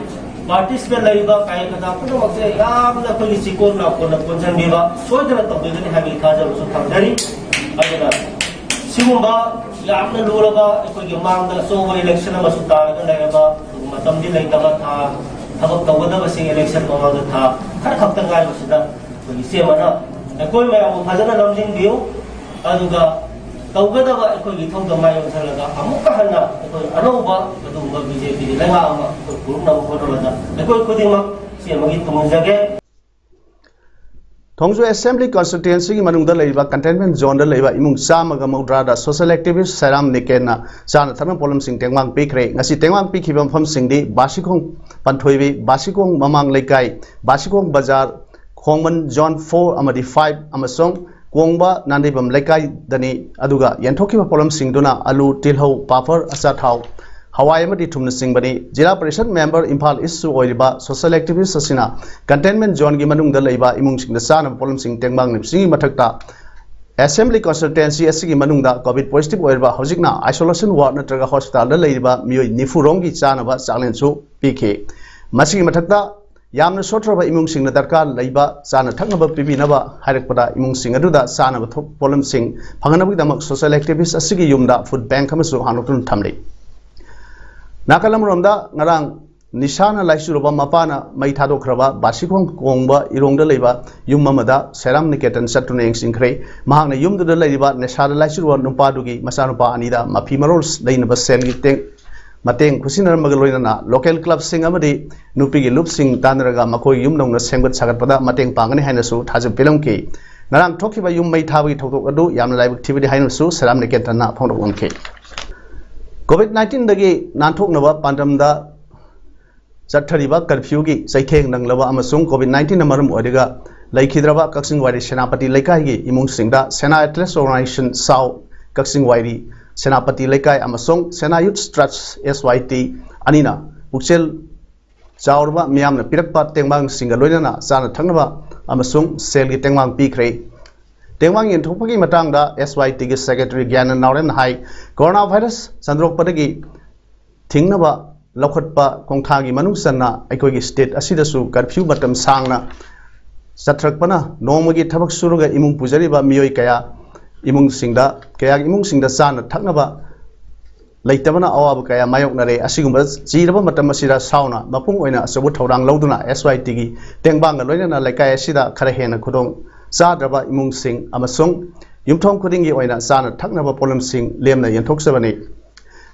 ꯄꯥꯔꯇꯤꯁꯤꯗ ꯂꯩꯔꯤꯕ ꯀꯥꯌꯦꯛ ꯀꯇꯥ ꯄꯨꯝꯅꯃꯛꯁꯦ ꯌꯥꯝꯅ ꯑꯩꯈꯣꯏꯒꯤ ꯆꯤꯀꯣꯟ ꯅꯥꯀꯣꯟꯅ ꯀꯣꯟꯁꯤꯟꯕꯤꯕ ꯁꯣꯏꯗꯅ ꯇꯧꯕꯤꯒꯅꯤ ꯍꯥꯏꯕꯒꯤ ꯊꯥꯖꯕꯁꯨ ꯊꯝꯖꯔꯤ꯫ ꯑꯗꯨꯅ ꯁꯤꯒꯨꯝꯕ ꯌꯥꯝꯅ ꯂꯨꯔꯕ ꯑꯩꯈꯣꯏꯒꯤ ꯃꯥꯡꯗ ꯑꯆꯧꯕ ꯏꯂꯦꯛꯁꯟ ꯑꯃꯁꯨ ꯇꯥꯔꯒ ꯂꯩꯔꯕ ꯃꯇꯝꯗꯤ ꯂꯩꯇꯕ, ꯊꯥ ꯊꯕꯛ ꯇꯧꯒꯗꯕꯁꯤꯡ ꯏꯂꯦꯛꯁꯟ ꯃꯃꯥꯡꯗ ꯊꯥ ꯈꯔ ꯈꯛꯇ ꯉꯥꯏꯕꯁꯤꯗ ꯑꯩꯈꯣꯏꯒꯤ ꯏꯆꯦ ꯑꯃꯅ ꯑꯩꯈꯣꯏ ꯃꯌꯥꯝꯕꯨ ꯐꯖꯅ ꯂꯝꯖꯤꯡꯕꯤꯌꯨ, ꯑꯗꯨꯒ ꯇꯧꯒꯗꯕ ꯑꯩꯈꯣꯏꯒꯤ ꯏꯊꯧꯗ ꯃꯥꯏ ꯑꯣꯟꯁꯤꯜꯂꯒ ꯑꯃꯨꯛꯀ ꯍꯟꯅ ꯑꯩꯈꯣꯏ ꯑꯅꯧꯕ ꯑꯗꯨꯒꯨꯝꯕ ꯕꯤ ꯖꯦ ꯄꯤꯒꯤ ꯂꯩꯉꯥꯛ ꯑꯃ ꯑꯩꯈꯣꯏ ꯄꯨꯔꯛꯅꯕ ꯍꯣꯠꯅꯕꯗ ꯑꯩꯈꯣꯏ ꯈꯨꯗꯤꯡꯃꯛ ꯏꯆꯦ ꯑꯃꯒꯤ ꯇꯨꯡꯏꯟꯖꯒꯦ꯫ ꯊꯣꯡꯖꯨ ꯑꯦꯁꯦꯝꯕ꯭ꯂꯤ ꯀꯟꯁꯇꯤꯇ꯭ꯋꯦꯟꯁꯤꯒꯤ ꯃꯅꯨꯡꯗ ꯂꯩꯔꯤꯕ ꯀꯟꯇꯦꯟꯃꯦꯟ ꯖꯣꯟꯗ ꯂꯩꯕ ꯏꯃꯨꯡ ꯆꯥꯝꯃꯒ ꯃꯧꯗ꯭ꯔꯥꯗ ꯁꯣꯁꯤꯌꯦꯜ ꯑꯦꯛꯇꯤꯚꯤꯁ ꯁꯦꯔꯥꯝ ꯅꯤꯀꯦꯟꯅ ꯆꯥꯅ ꯊꯛꯅ ꯄꯣꯠꯂꯝꯁꯤꯡ ꯇꯦꯡꯕꯥꯡ ꯄꯤꯈ꯭ꯔꯦ꯫ ꯉꯁꯤ ꯇꯦꯡꯕꯥꯡ ꯄꯤꯈꯤꯕ ꯃꯐꯝꯁꯤꯡꯗꯤ ꯕꯥꯁꯤꯈꯣꯡ ꯄꯟꯊꯣꯏꯕꯤ, ꯕꯥꯁꯤꯈꯣꯡ ꯃꯃꯥꯡ ꯂꯩꯀꯥꯏ, ꯕꯥꯁꯤꯈꯣꯡ ꯕꯖꯥꯔ, ꯈꯣꯡꯃꯟ ꯖꯣꯟ ꯐꯣꯔ ꯑꯃꯗꯤ ꯐꯥꯏꯚ ꯑꯃꯁꯨꯡ ꯀꯣꯡꯕ ꯅꯥꯟꯗꯩꯕꯝ ꯂꯩꯀꯥꯏꯗꯅꯤ꯫ ꯑꯗꯨꯒ ꯌꯦꯟꯊꯣꯛꯈꯤꯕ ꯄꯣꯠꯂꯝꯁꯤꯡꯗꯨꯅ ꯑꯂꯨ, ꯇꯤꯜꯍꯧ, ꯄꯥꯐꯔ, ꯑꯆꯥꯊꯥꯎ, ꯍꯋꯥꯏ ꯑꯃꯗꯤ ꯊꯨꯝꯅꯆꯤꯡꯕꯅꯤ꯫ ꯖꯤꯂꯥ ꯄꯔꯤꯁꯠ ꯃꯦꯝꯕꯔ ꯏꯝꯐꯥꯜ ꯏꯁꯁꯨ ꯑꯣꯏꯔꯤꯕ ꯁꯣꯁꯤꯌꯦꯜ ꯑꯦꯛꯇꯤꯚꯤꯁ ꯑꯁꯤꯅ ꯀꯟꯇꯦꯟꯃꯦꯟ ꯖꯣꯟꯒꯤ ꯃꯅꯨꯡꯗ ꯂꯩꯕ ꯏꯃꯨꯡꯁꯤꯡꯗ ꯆꯥꯅꯕ ꯄꯣꯠꯂꯝꯁꯤꯡ ꯇꯦꯡꯕꯥꯡ ꯅꯤꯐꯨꯒꯤ ꯃꯊꯛꯇ ꯑꯦꯁꯦꯝꯕ꯭ꯂꯤ ꯀꯟꯁꯇꯤꯇ꯭ꯋꯦꯟꯁꯤ ꯑꯁꯤꯒꯤ ꯃꯅꯨꯡꯗ ꯀꯣꯚꯤꯗ ꯄꯣꯖꯤꯇꯤꯚ ꯑꯣꯏꯔꯕ ꯍꯧꯖꯤꯛꯅ ꯑꯥꯏꯁꯣꯂꯦꯁꯟ ꯋꯥꯔꯗ ꯅꯠꯇ꯭ꯔꯒ ꯍꯣꯁꯄꯤꯇꯥꯜꯗ ꯂꯩꯔꯤꯕ ꯃꯤꯑꯣꯏ ꯅꯤꯐꯨ ꯔꯣꯝꯒꯤ ꯆꯥꯅꯕ ꯆꯥꯛꯂꯦꯟꯁꯨ ꯄꯤꯈꯤ꯫ ꯃꯁꯤꯒꯤ ꯃꯊꯛꯇ ꯌꯥꯝꯅ ꯁꯣꯠꯊꯔꯕ ꯏꯃꯨꯡꯁꯤꯡꯅ ꯗꯔꯀꯥꯔ ꯂꯩꯕ ꯆꯥꯅ ꯊꯛꯅꯕ ꯄꯤꯕꯤꯅꯕ ꯍꯥꯏꯔꯛꯄꯗ ꯏꯃꯨꯡꯁꯤꯡ ꯑꯗꯨꯗ ꯆꯥꯅꯕ ꯊꯣꯛ-, ꯄꯣꯠꯂꯝꯁꯤꯡ ꯐꯪꯍꯟꯅꯕꯒꯤꯗꯃꯛ ꯁꯣꯁꯤꯌꯦꯜ ꯑꯦꯛꯇꯤꯚꯤꯁ ꯑꯁꯤꯒꯤ ꯌꯨꯝꯗ ꯐꯨꯗ ꯕꯦꯡꯛ ꯑꯃꯁꯨ ꯍꯥꯡꯗꯣꯛꯇꯨꯅ ꯊꯝꯂꯤ꯫ ꯅꯥꯀꯜ ꯑꯃꯔꯣꯝꯗ ꯉꯔꯥꯡ ꯅꯤꯁꯥꯅ ꯂꯥꯏꯆꯨꯔꯕ ꯃꯄꯥꯅ ꯃꯩ ꯊꯥꯗꯣꯛꯈ꯭ꯔꯕ ꯕꯥꯁꯤꯈꯣꯡ ꯀꯣꯡꯕ ꯏꯔꯣꯡꯗ ꯂꯩꯕ ꯌꯨꯝ ꯑꯃꯗ ꯁꯦꯔꯥꯝ ꯅꯤꯀꯦꯇꯟ ꯆꯠꯇꯨꯅ ꯌꯦꯡꯁꯤꯟꯈ꯭ꯔꯦ꯫ ꯃꯍꯥꯛꯅ ꯌꯨꯝꯗꯨꯗ ꯂꯩꯔꯤꯕ ꯅꯤꯁꯥꯗ ꯂꯥꯏꯆꯨꯔꯕ ꯅꯨꯄꯥꯗꯨꯒꯤ ꯃꯆꯥꯅꯨꯄꯥ ꯑꯅꯤꯗ ꯃꯐꯤ ꯃꯔꯣꯜ ꯂꯩꯅꯕ ꯁꯦꯜꯒꯤ ꯇꯦꯡ-, ꯃꯇꯦꯡ ꯈꯨꯠꯁꯤꯟꯅꯔꯝꯕꯒ ꯂꯣꯏꯅꯅ ꯂꯣꯀꯦꯜ ꯀ꯭ꯂꯕꯁꯤꯡ ꯑꯃꯗꯤ ꯅꯨꯄꯤꯒꯤ ꯂꯨꯞꯁꯤꯡ ꯇꯥꯟꯅꯔꯒ ꯃꯈꯣꯏꯒꯤ ꯌꯨꯝ ꯅꯧꯅ ꯁꯦꯝꯒꯠ ꯁꯥꯒꯠꯄꯗ ꯃꯇꯦꯡ ꯄꯥꯡꯒꯅꯤ ꯍꯥꯏꯅꯁꯨ ꯊꯥꯖꯕ ꯄꯤꯔꯝꯈꯤ꯫ ꯉꯔꯥꯡ ꯊꯣꯛꯈꯤꯕ ꯌꯨꯝ ꯃꯩ ꯊꯥꯕꯒꯤ ꯊꯧꯗꯣꯛ ꯑꯗꯨ ꯌꯥꯝꯅ ꯂꯥꯏꯕꯛ ꯊꯤꯕꯅꯤ ꯍꯥꯏꯅꯁꯨ ꯁꯦꯔꯥꯝ ꯅꯤꯀꯦꯇꯟꯅ ꯐꯣꯡꯗꯣꯛꯂꯝꯈꯤ꯫ ꯀꯣꯚꯤꯗ ꯅꯥꯏꯟꯇꯤꯟꯗꯒꯤ ꯅꯥꯟꯊꯣꯛꯅꯕ ꯄꯥꯟꯗꯝꯗ ꯆꯠꯊꯔꯤꯕ ꯀꯔꯐ꯭ꯌꯨꯒꯤ ꯆꯩꯊꯦꯡ ꯅꯪꯂꯕ ꯑꯃꯁꯨꯡ ꯀꯣꯚꯤꯗ ꯅꯥꯏꯟꯇꯤꯟꯅ ꯃꯔꯝ ꯑꯣꯏꯔꯒ ꯂꯩꯈꯤꯗ꯭ꯔꯕ ꯀꯛꯆꯤꯡ ꯋꯥꯏꯔꯤ ꯁꯦꯅꯥꯄꯇꯤ ꯂꯩꯀꯥꯏꯒꯤ ꯏꯃꯨꯡꯁꯤꯡꯗ ꯁꯦꯅꯥ ꯑꯦꯇꯂꯦꯁ ꯑꯣꯔꯒꯅꯥꯏꯖꯦꯁꯟ ꯁꯥꯎ ꯀꯛꯆꯤꯡ ꯋꯥꯏꯔꯤ ꯁꯦꯅꯥꯄꯇꯤ ꯂꯩꯀꯥꯏ ꯑꯃꯁꯨꯡ ꯁꯦꯅꯥ ꯌꯨꯠ ꯇ꯭ꯔꯁ, ꯑꯦꯁ ꯋꯥꯏ ꯇꯤ, ꯑꯅꯤꯅ ꯄꯨꯛꯆꯦꯜ ꯆꯥꯎꯔꯕ ꯃꯤꯌꯥꯝꯅ ꯄꯤꯔꯛꯄ ꯇꯦꯡꯕꯥꯡꯁꯤꯡꯒ ꯂꯣꯏꯅꯅ ꯆꯥꯅ ꯊꯛꯅꯕ ꯑꯃꯁꯨꯡ ꯁꯦꯜꯒꯤ ꯇꯦꯡꯕꯥꯡ ꯄꯤꯈ꯭ꯔꯦ꯫ ꯇꯦꯡꯕꯥꯡ ꯌꯦꯟꯊꯣꯛꯄꯒꯤ ꯃꯇꯥꯡꯗ ꯑꯦꯁ ꯋꯥꯏ ꯇꯤꯒꯤ ꯁꯦꯀ꯭ꯔꯦꯇꯔꯤ ꯒ꯭ꯌꯥꯅꯟ ꯅꯥꯎꯔꯦꯝꯅ ꯍꯥꯏ, ꯀꯣꯔꯣꯅꯥ ꯚꯥꯏꯔꯁ ꯁꯟꯗꯣꯔꯛꯄꯗꯒꯤ ꯊꯤꯡꯅꯕ ꯂꯧꯈꯠꯄ ꯈꯣꯡꯊꯥꯡꯒꯤ ꯃꯅꯨꯡ ꯆꯟꯅ ꯑꯩꯈꯣꯏꯒꯤ ꯁ꯭ꯇꯦꯠ ꯑꯁꯤꯗꯁꯨ ꯀꯔꯐ꯭ꯌꯨ ꯃꯇꯝ ꯁꯥꯡꯅ ꯆꯠꯊꯔꯛꯄꯅ ꯅꯣꯡꯃꯒꯤ ꯊꯕꯛ ꯁꯨꯔꯒ ꯏꯃꯨꯡ ꯄꯨꯖꯔꯤꯕ ꯃꯤꯑꯣꯏ ꯀꯌꯥ ꯏꯃꯨꯡꯁꯤꯡꯗ, ꯀꯌꯥꯒꯤ ꯏꯃꯨꯡꯁꯤꯡꯗ ꯆꯥꯅ ꯊꯛꯅꯕ ꯂꯩꯇꯕꯅ ꯑꯋꯥꯕ ꯀꯌꯥ ꯃꯥꯌꯣꯛꯅꯔꯦ꯫ ꯑꯁꯤꯒꯨꯝꯕ ꯆꯤꯔꯕ ꯃꯇꯝ ꯑꯁꯤꯗ ꯁꯥꯎꯅ ꯃꯄꯨꯡ ꯑꯣꯏꯅ ꯑꯆꯧꯕ ꯊꯧꯗꯥꯡ ꯂꯧꯗꯨꯅ ꯑꯦꯁ ꯋꯥꯏ ꯇꯤꯒꯤ ꯇꯦꯡꯕꯥꯡꯒ ꯂꯣꯏꯅꯅ ꯂꯩꯀꯥꯏ ꯑꯁꯤꯗ ꯈꯔ ꯍꯦꯟꯅ ꯈꯨꯗꯣꯡ ꯆꯥꯗ꯭ꯔꯕ ꯏꯃꯨꯡꯁꯤꯡ ꯑꯃꯁꯨꯡ ꯌꯨꯝꯊꯣꯡ ꯈꯨꯗꯤꯡꯒꯤ ꯑꯣꯏꯅ ꯆꯥꯅ ꯊꯛꯅꯕ ꯄꯣꯠꯂꯝꯁꯤꯡ ꯂꯦꯝꯅ ꯌꯦꯟꯊꯣꯛꯆꯕꯅꯤ꯫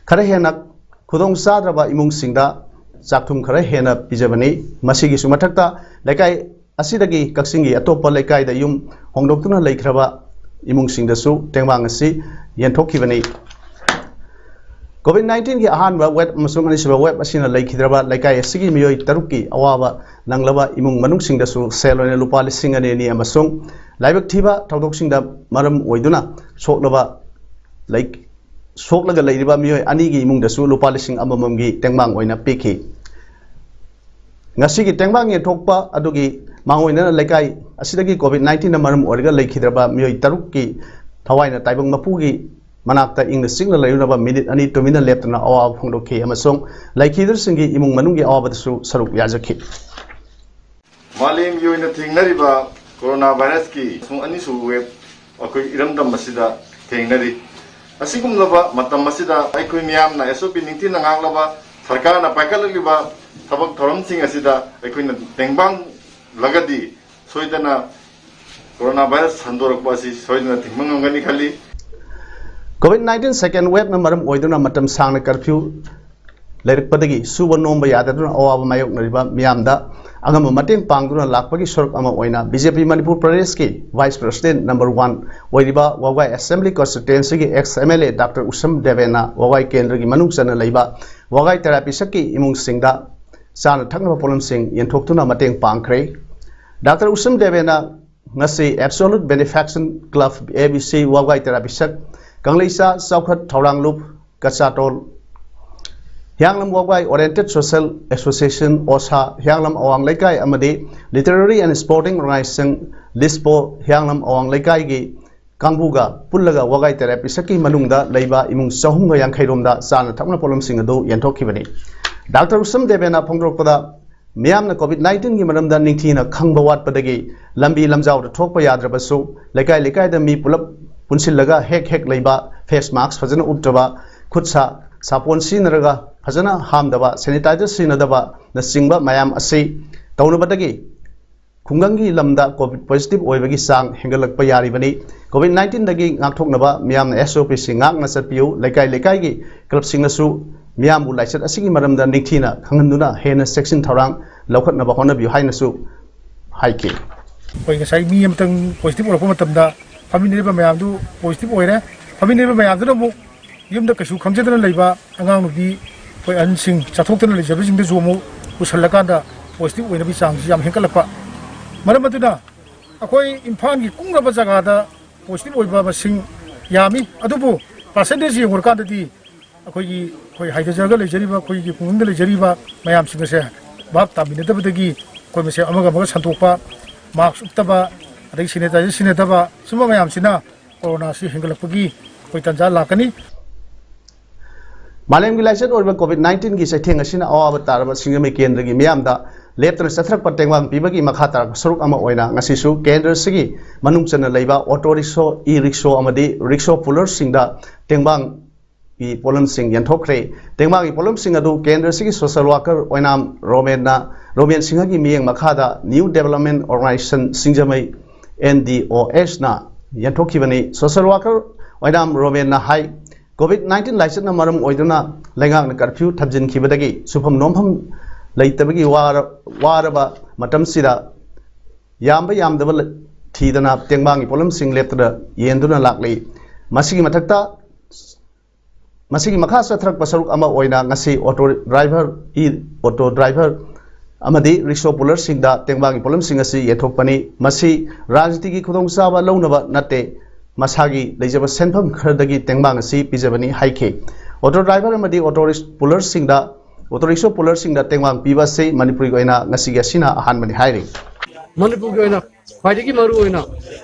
ꯈꯔ ꯍꯦꯟꯅ ꯈꯨꯗꯣꯡ ꯆꯥꯗ꯭ꯔꯕ ꯏꯃꯨꯡꯁꯤꯡꯗ ꯆꯥꯛꯊꯨꯝ ꯈꯔ ꯍꯦꯟꯅ ꯄꯤꯖꯕꯅꯤ꯫ ꯃꯁꯤꯒꯤꯁꯨ ꯃꯊꯛꯇ ꯂꯩꯀꯥꯏ ꯑꯁꯤꯗꯒꯤ ꯀꯛꯆꯤꯡꯒꯤ ꯑꯇꯣꯞꯄ ꯂꯩꯀꯥꯏꯗ ꯌꯨꯝ ꯍꯣꯡꯗꯣꯛꯇꯨꯅ ꯂꯩꯈ꯭ꯔꯕ ꯏꯃꯨꯡꯁꯤꯡꯗꯁꯨ ꯇꯦꯡꯕꯥꯡ ꯑꯁꯤ ꯌꯦꯟꯊꯣꯛꯈꯤꯕꯅꯤ꯫ ꯀꯣꯚꯤꯗ ꯅꯥꯏꯟꯇꯤꯟꯒꯤ ꯑꯍꯥꯟꯕ ꯋꯦꯕ ꯑꯃꯁꯨꯡ ꯑꯅꯤꯁꯨꯕ ꯋꯦꯕ ꯑꯁꯤꯅ ꯂꯩꯈꯤꯗ꯭ꯔꯕ ꯂꯩꯀꯥꯏ ꯑꯁꯤꯒꯤ ꯃꯤꯑꯣꯏ ꯇꯔꯨꯛꯀꯤ ꯑꯋꯥꯕ ꯅꯪꯂꯕ ꯏꯃꯨꯡ ꯃꯅꯨꯡꯁꯤꯡꯗꯁꯨ ꯁꯦꯜ ꯑꯣꯏꯅ ꯂꯨꯄꯥ ꯂꯤꯁꯤꯡ ꯑꯅꯤ ꯑꯅꯤ ꯑꯃꯁꯨꯡ ꯂꯥꯏꯕꯛ ꯊꯤꯕ ꯊꯧꯗꯣꯛꯁꯤꯡꯗ ꯃꯔꯝ ꯑꯣꯏꯗꯨꯅ ꯁꯣꯛꯂꯕ ꯂꯩ-, ꯁꯣꯛꯂꯒ ꯂꯩꯔꯤꯕ ꯃꯤꯑꯣꯏ ꯑꯅꯤꯒꯤ ꯏꯃꯨꯡꯗꯁꯨ ꯂꯨꯄꯥ ꯂꯤꯁꯤꯡ ꯑꯃꯃꯝꯒꯤ ꯇꯦꯡꯕꯥꯡ ꯑꯣꯏꯅ ꯄꯤꯈꯤ꯫ ꯉꯁꯤꯒꯤ ꯇꯦꯡꯕꯥꯡ ꯌꯦꯟꯊꯣꯛꯄ ꯑꯗꯨꯒꯤ ꯃꯥꯡꯑꯣꯏꯅꯅ ꯂꯩꯀꯥꯏ ꯑꯁꯤꯗꯒꯤ ꯀꯣꯚꯤꯗ ꯅꯥꯏꯟꯇꯤꯟꯅ ꯃꯔꯝ ꯑꯣꯏꯔꯒ ꯂꯩꯈꯤꯗ꯭ꯔꯕ ꯃꯤꯑꯣꯏ ꯇꯔꯨꯛꯀꯤ ꯊꯋꯥꯏꯅ ꯇꯥꯏꯕꯪ ꯃꯄꯨꯒꯤ ꯃꯅꯥꯛꯇ ꯏꯪꯅ ꯆꯤꯛꯅ ꯂꯩꯔꯨꯅꯕ ꯃꯤꯅꯤꯠ ꯑꯅꯤ ꯇꯨꯃꯤꯟꯅ ꯂꯦꯞꯇꯅ ꯑꯋꯥꯕ ꯐꯣꯡꯗꯣꯛꯈꯤ ꯑꯃꯁꯨꯡ ꯂꯩꯈꯤꯗ꯭ꯔꯁꯤꯡꯒꯤ ꯏꯃꯨꯡ ꯃꯅꯨꯡꯒꯤ ꯑꯋꯥꯕꯗꯁꯨ ꯁꯔꯨꯛ ꯌꯥꯖꯈꯤ꯫ ꯃꯥꯂꯦꯝꯒꯤ ꯑꯣꯏꯅ ꯊꯦꯡꯅꯔꯤꯕ ꯀꯣꯔꯣꯅꯥ ꯚꯥꯏꯔꯁꯀꯤ ꯑꯃꯁꯨꯡ ꯑꯅꯤꯁꯨꯕ ꯋꯦꯕ ꯑꯩꯈꯣꯏ ꯏꯔꯝꯗꯝ ꯑꯁꯤꯗ ꯊꯦꯡꯅꯔꯤ꯫ ꯑꯁꯤꯒꯨꯝꯂꯕ ꯃꯇꯝ ꯑꯁꯤꯗ ꯑꯩꯈꯣꯏ ꯃꯤꯌꯥꯝꯅ ꯑꯦꯁ ꯑꯣ ꯄꯤ ꯅꯤꯡꯊꯤꯅ ꯉꯥꯛꯂꯕ ꯁꯔꯀꯥꯔꯅ ꯄꯥꯏꯈꯠꯂꯛꯂꯤꯕ ꯊꯕꯛ ꯊꯧꯔꯝꯁꯤꯡ ꯑꯁꯤꯗ ꯑꯩꯈꯣꯏꯅ ꯇꯦꯡꯕꯥꯡꯂꯒꯗꯤ ꯁꯣꯏꯗꯅ ꯀꯣꯔꯣꯅꯥ ꯚꯥꯏꯔꯁ ꯁꯟꯗꯣꯔꯛꯄ ꯑꯁꯤ ꯁꯣꯏꯗꯅ ꯊꯤꯡꯕ ꯉꯝꯒꯅꯤ ꯈꯜꯂꯤ꯫ ꯀꯣꯚꯤꯗ ꯅꯥꯏꯟꯇꯤꯟ ꯁꯦꯀꯦꯟ ꯋꯦꯕꯅ ꯃꯔꯝ ꯑꯣꯏꯗꯨꯅ ꯃꯇꯝ ꯁꯥꯡꯅ ꯀꯔꯐ꯭ꯌꯨ ꯂꯩꯔꯛꯄꯗꯒꯤ ꯁꯨꯕ ꯅꯣꯝꯕ ꯌꯥꯗꯗꯨꯅ ꯑꯋꯥꯕ ꯃꯥꯌꯣꯛꯅꯔꯤꯕ ꯃꯤꯌꯥꯝꯗ ꯑꯉꯝꯕ ꯃꯇꯦꯡ ꯄꯥꯡꯗꯨꯅ ꯂꯥꯛꯄꯒꯤ ꯁꯔꯨꯛ ꯑꯃ ꯑꯣꯏꯅ ꯕꯤ ꯖꯦ ꯄꯤ ꯃꯅꯤꯄꯨꯔ ꯄ꯭ꯔꯗꯦꯁꯀꯤ ꯚꯥꯏꯁ ꯄ꯭ꯔꯁꯤꯗꯦꯟ ꯅꯝꯕꯔ ꯋꯥꯟ ꯑꯣꯏꯔꯤꯕ ꯋꯥꯕꯒꯥꯏ ꯑꯦꯁꯦꯝꯕ꯭ꯂꯤ ꯀꯟꯁꯇꯤꯇ꯭ꯋꯦꯟꯁꯤꯒꯤ ex M L A doctor Usham ꯗꯦꯕꯦꯅ ꯋꯥꯕꯒꯥꯏ ꯀꯦꯟꯗ꯭ꯔꯒꯤ ꯃꯅꯨꯡ ꯆꯟꯅ ꯂꯩꯕ ꯋꯥꯕꯒꯥꯏ ꯇꯦꯔꯥ ꯄꯤꯁꯛꯀꯤ ꯏꯃꯨꯡꯁꯤꯡꯗ ꯆꯥꯅ ꯊꯛꯅꯕ ꯄꯣꯠꯂꯝꯁꯤꯡ ꯌꯦꯟꯊꯣꯛꯇꯨꯅ ꯃꯇꯦꯡ ꯄꯥꯡꯈ꯭ꯔꯦ꯫ ꯗꯥꯛꯇꯔ ꯎꯁꯝ ꯗꯦꯕꯦꯅ ꯉꯁꯤ absolute benefaction club, A B C, Wabgai ꯇꯦꯔꯥ ꯄꯤꯁꯛ, ꯀꯪꯂꯩꯆꯥ ꯆꯥꯎꯈꯠ ꯊꯧꯔꯥꯡꯂꯨꯞ, ꯀꯆꯥꯇꯣꯜ, ꯍꯤꯌꯥꯡꯂꯝ ꯋꯥꯕꯒꯥꯏ ꯑꯣꯔꯤꯌꯦꯟꯇꯦꯠ ꯁꯣꯁꯦꯜ ꯑꯦꯁꯣꯁꯤꯌꯦꯁꯟ, ꯑꯣꯁꯥ, ꯍꯤꯌꯥꯡꯂꯝ ꯑꯋꯥꯡ ꯂꯩꯀꯥꯏ ꯑꯃꯗꯤ ꯂꯤꯇꯔꯦꯔꯤ ꯑꯦꯟ ꯁ꯭ꯄꯣꯔꯇꯤꯡ ꯑꯣꯔꯒꯅꯥꯏꯖꯦꯁꯟ, ꯂꯤꯁꯄꯣ, ꯍꯤꯌꯥꯡꯂꯝ ꯑꯋꯥꯡ ꯂꯩꯀꯥꯏꯒꯤ ꯀꯥꯡꯕꯨꯒ ꯄꯨꯜꯂꯒ ꯋꯥꯕꯒꯥꯏ ꯇꯦꯔꯥ ꯄꯤꯁꯛꯀꯤ ꯃꯅꯨꯡꯗ ꯂꯩꯕ ꯏꯃꯨꯡ ꯆꯍꯨꯝꯒ ꯌꯥꯡꯈꯩ ꯔꯣꯝꯗ ꯆꯥꯅ ꯊꯛꯅ ꯄꯣꯠꯂꯝꯁꯤꯡ ꯑꯗꯨ ꯌꯦꯟꯊꯣꯛꯈꯤꯕꯅꯤ꯫ ꯗꯥꯛꯇꯔ ꯎꯁꯝ ꯗꯦꯕꯦꯅ ꯐꯣꯡꯗꯣꯔꯛꯄꯗ, ꯃꯤꯌꯥꯝꯅ ꯀꯣꯚꯤꯗ ꯅꯥꯏꯟꯇꯤꯟꯒꯤ ꯃꯔꯝꯗ ꯅꯤꯡꯊꯤꯅ ꯈꯪꯕ ꯋꯥꯠꯄꯗꯒꯤ ꯂꯝꯕꯤ ꯂꯝꯖꯥꯎꯗ ꯊꯣꯛꯄ ꯌꯥꯗ꯭ꯔꯕꯁꯨ, ꯂꯩꯀꯥꯏ ꯂꯩꯀꯥꯏꯗ ꯃꯤ ꯄꯨꯂꯞ ꯄꯨꯟꯁꯤꯜꯂꯒ ꯍꯦꯛ ꯍꯦꯛ ꯂꯩꯕ, ꯐꯦꯁ ꯃꯥꯛꯁ ꯐꯖꯅ ꯎꯞꯇꯕ, ꯈꯨꯠ ꯁꯥ ꯁꯥꯄꯣꯟ ꯁꯤꯖꯤꯟꯅꯔꯒ ꯐꯖꯅ ꯍꯥꯝꯗꯕ, ꯁꯦꯅꯤꯇꯥꯏꯖꯔ ꯁꯤꯖꯤꯟꯅꯗꯕꯅꯆꯤꯡꯕ ꯃꯌꯥꯝ ꯑꯁꯤ ꯇꯧꯅꯕꯗꯒꯤ ꯈꯨꯡꯒꯪꯒꯤ ꯂꯝꯗ ꯀꯣꯚꯤꯗ ꯄꯣꯖꯤꯇꯤꯚ ꯑꯣꯏꯕꯒꯤ ꯆꯥꯡ ꯍꯦꯟꯒꯠꯂꯛꯄ ꯌꯥꯔꯤꯕꯅꯤ꯫ ꯀꯣꯚꯤꯗ ꯅꯥꯏꯟꯇꯤꯟꯗꯒꯤ ꯉꯥꯛꯊꯣꯛꯅꯕ ꯃꯤꯌꯥꯝꯅ ꯑꯦꯁ ꯑꯣ ꯄꯤꯁꯤꯡ ꯉꯥꯛꯅ ꯆꯠꯄꯤꯌꯨ꯫ ꯂꯩꯀꯥꯏ ꯂꯩꯀꯥꯏꯒꯤ ꯀ꯭ꯂꯕꯁꯤꯡꯅꯁꯨ ꯃꯤꯌꯥꯝꯕꯨ ꯂꯥꯏꯆꯠ ꯑꯁꯤꯒꯤ ꯃꯔꯝꯗ ꯅꯤꯡꯊꯤꯅ ꯈꯪꯍꯟꯗꯨꯅ ꯍꯦꯟꯅ ꯆꯦꯛꯁꯤꯟ ꯊꯧꯔꯥꯡ ꯂꯧꯈꯠꯅꯕ ꯍꯣꯠꯅꯕꯤꯌꯨ ꯍꯥꯏꯅꯁꯨ ꯍꯥꯏꯈꯤ꯫ ꯑꯩꯈꯣꯏ ꯉꯁꯥꯏ ꯃꯤ ꯑꯃꯇꯪ ꯄꯣꯖꯤꯇꯤꯚ ꯑꯣꯏꯔꯛꯄ ꯃꯇꯝꯗ ꯐꯝꯃꯤꯟꯅꯔꯤꯕ ꯃꯌꯥꯝꯗꯨ ꯄꯣꯖꯤꯇꯤꯚ ꯑꯣꯏꯔꯦ꯫ ꯐꯝꯃꯤꯟꯅꯔꯤꯕ ꯃꯌꯥꯝꯗꯨꯅ ꯑꯃꯨꯛ ꯌꯨꯝꯗ ꯀꯩꯁꯨ ꯈꯪꯖꯗꯅ ꯂꯩꯕ ꯑꯉꯥꯡ ꯅꯨꯄꯤ, ꯑꯩꯈꯣꯏ ꯑꯍꯟꯁꯤꯡ ꯆꯠꯊꯣꯛꯇꯅ ꯂꯩꯖꯕꯁꯤꯡꯗꯁꯨ ꯑꯃꯨꯛ ꯄꯨꯁꯜꯂꯀꯥꯟꯗ ꯄꯣꯖꯤꯇꯤꯚ ꯑꯣꯏꯅꯕꯒꯤ ꯆꯥꯡꯁꯤ ꯌꯥꯝ ꯍꯦꯟꯒꯠꯂꯛꯄ꯫ ꯃꯔꯝ ꯑꯗꯨꯅ ꯑꯩꯈꯣꯏ ꯏꯝꯐꯥꯜꯒꯤ ꯀꯨꯡꯔꯕ ꯖꯒꯥꯗ ꯄꯣꯖꯤꯇꯤꯚ ꯑꯣꯏꯕ ꯃꯁꯤꯡ ꯌꯥꯝꯃꯤ, ꯑꯗꯨꯕꯨ ꯄꯥꯔꯁꯦꯟꯇꯦꯖ ꯌꯦꯡꯉꯨꯔꯀꯥꯟꯗꯗꯤ ꯑꯩꯈꯣꯏꯒꯤ, ꯑꯩꯈꯣꯏ ꯍꯥꯏꯊꯖꯔꯒ ꯂꯩꯖꯔꯤꯕ, ꯑꯩꯈꯣꯏꯒꯤ ꯈꯨꯡꯒꯪꯗ ꯂꯩꯖꯔꯤꯕ ꯃꯌꯥꯝꯁꯤꯡ ꯑꯁꯦ ꯚꯥꯞ ꯇꯥꯃꯤꯟꯅꯗꯕꯗꯒꯤ ꯑꯩꯈꯣꯏ ꯃꯁꯦꯜ ꯑꯃꯒ ꯑꯃꯒ ꯁꯟꯗꯣꯛꯄ, ꯃꯥꯛꯁ ꯎꯞꯇꯕ, ꯑꯗꯒꯤ ꯁꯦꯅꯤꯇꯥꯏꯖꯔ ꯁꯤꯖꯤꯟꯅꯗꯕ, ꯁꯨꯝꯕ ꯃꯌꯥꯝꯁꯤꯅ ꯀꯣꯔꯣꯅꯥꯁꯤ ꯍꯦꯟꯒꯠꯂꯛꯄꯒꯤ ꯑꯩꯈꯣꯏ ꯇꯥꯟꯖꯥ ꯂꯥꯛꯀꯅꯤ꯫ ꯃꯥꯂꯦꯝꯒꯤ ꯂꯥꯏꯆꯠ ꯑꯣꯏꯔꯤꯕ ꯀꯣꯚꯤꯗ ꯅꯥꯏꯟꯇꯤꯟꯒꯤ ꯆꯩꯊꯦꯡ ꯑꯁꯤꯅ ꯑꯋꯥꯕ ꯇꯥꯔꯕ ꯁꯤꯡꯖꯃꯩ ꯀꯦꯟꯗ꯭ꯔꯒꯤ ꯃꯤꯌꯥꯝꯗ ꯂꯦꯞꯇꯅ ꯆꯠꯊꯔꯛꯄ ꯇꯦꯡꯕꯥꯡ ꯄꯤꯕꯒꯤ ꯃꯈꯥ ꯇꯥꯔꯛꯄ ꯁꯔꯨꯛ ꯑꯃ ꯑꯣꯏꯅ ꯉꯁꯤꯁꯨ ꯀꯦꯟꯗ꯭ꯔꯁꯤꯒꯤ ꯃꯅꯨꯡ ꯆꯟꯅ ꯂꯩꯕ ꯑꯣꯇꯣ ꯔꯤꯛꯁꯣ, ꯏ ꯔꯤꯛꯁꯣ ꯑꯃꯗꯤ ꯔꯤꯛꯁꯣ ꯄꯨꯂꯔꯁꯤꯡꯗ ꯇꯦꯡꯕꯥꯡꯒꯤ ꯄꯣꯠꯂꯝꯁꯤꯡ ꯌꯦꯟꯊꯣꯛꯈ꯭ꯔꯦ꯫ ꯇꯦꯡꯕꯥꯡꯒꯤ ꯄꯣꯠꯂꯝꯁꯤꯡ ꯑꯗꯨ ꯀꯦꯟꯗ꯭ꯔꯁꯤꯒꯤ ꯁꯣꯁꯦꯜ ꯋꯥꯀꯔ ꯑꯣꯏꯅꯥꯝ ꯔꯣꯃꯦꯟꯅ, ꯔꯣꯃꯦꯟ ꯁꯤꯡꯍꯒꯤ ꯃꯤꯠꯌꯦꯡ ꯃꯈꯥꯗ ꯅ꯭ꯌꯨ ꯗꯦꯕꯂꯞꯃꯦꯟ ꯑꯣꯔꯒꯅꯥꯏꯖꯦꯁꯟ ꯁꯤꯡꯖꯃꯩ, ꯑꯦꯟ ꯗꯤ ꯑꯣ ꯑꯦꯁꯅ ꯌꯦꯟꯊꯣꯛꯈꯤꯕꯅꯤ꯫ ꯁꯣꯁꯦꯜ ꯋꯥꯀꯔ ꯑꯣꯏꯅꯥꯝ ꯔꯣꯃꯦꯟꯅ ꯍꯥꯏ, ꯀꯣꯚꯤꯗ ꯅꯥꯏꯟꯇꯤꯟ ꯂꯥꯏꯆꯠꯅ ꯃꯔꯝ ꯑꯣꯏꯗꯨꯅ ꯂꯩꯉꯥꯛꯅ ꯀꯔꯐ꯭ꯌꯨ ꯊꯝꯖꯤꯟꯈꯤꯕꯗꯒꯤ ꯁꯨꯐꯝ ꯅꯣꯝꯐꯝ ꯂꯩꯇꯕꯒꯤ ꯋꯥꯔ-, ꯋꯥꯔꯕ ꯃꯇꯝꯁꯤꯗ ꯌꯥꯝꯕ ꯌꯥꯝꯗꯕ ꯂ-, ꯊꯤꯗꯅ ꯇꯦꯡꯕꯥꯡꯒꯤ ꯄꯣꯠꯂꯝꯁꯤꯡ ꯂꯦꯞꯇꯅ ꯌꯦꯟꯗꯨꯅ ꯂꯥꯛꯂꯤ꯫ ꯃꯁꯤꯒꯤ ꯃꯊꯛꯇ, ꯃꯁꯤꯒꯤ ꯃꯈꯥ ꯆꯠꯊꯔꯛꯄ ꯁꯔꯨꯛ ꯑꯃ ꯑꯣꯏꯅ ꯉꯁꯤ auto driver, E auto driver ꯑꯃꯗꯤ ꯔꯤꯛꯁꯣ ꯄꯨꯂꯔꯁꯤꯡꯗ ꯇꯦꯡꯕꯥꯡꯒꯤ ꯄꯣꯠꯂꯝꯁꯤꯡ ꯑꯁꯤ ꯌꯦꯟꯊꯣꯛꯄꯅꯤ꯫ ꯃꯁꯤ ꯔꯥꯖꯅꯤꯇꯤꯒꯤ ꯈꯨꯗꯣꯡꯆꯥꯕ ꯂꯧꯅꯕ ꯅꯠꯇꯦ, ꯃꯁꯥꯒꯤ ꯂꯩꯖꯕ ꯁꯦꯟꯐꯝ ꯈꯔꯗꯒꯤ ꯇꯦꯡꯕꯥꯡ ꯑꯁꯤ ꯄꯤꯖꯕꯅꯤ ꯍꯥꯏꯈꯤ꯫ ꯑꯣꯇꯣ ꯗ꯭ꯔꯥꯏꯚꯔ ꯑꯃꯗꯤ ꯑꯣꯇꯣ ꯔꯤꯛꯁ-, ꯄꯨꯂꯔꯁꯤꯡꯗ, ꯑꯣꯇꯣ ꯔꯤꯛꯁꯣ ꯄꯨꯂꯔꯁꯤꯡꯗ ꯇꯦꯡꯕꯥꯡ ꯄꯤꯕ ꯑꯁꯤ ꯃꯅꯤꯄꯨꯔꯒꯤ ꯑꯣꯏꯅ ꯉꯁꯤꯒꯤ ꯑꯁꯤꯅ ꯑꯍꯥꯟꯕꯅꯤ ꯍꯥꯏꯔꯤ꯫ ꯃꯅꯤꯄꯨꯔꯒꯤ ꯑꯣꯏꯅ ꯈ꯭ꯋꯥꯏꯗꯒꯤ ꯃꯔꯨ ꯑꯣꯏꯅ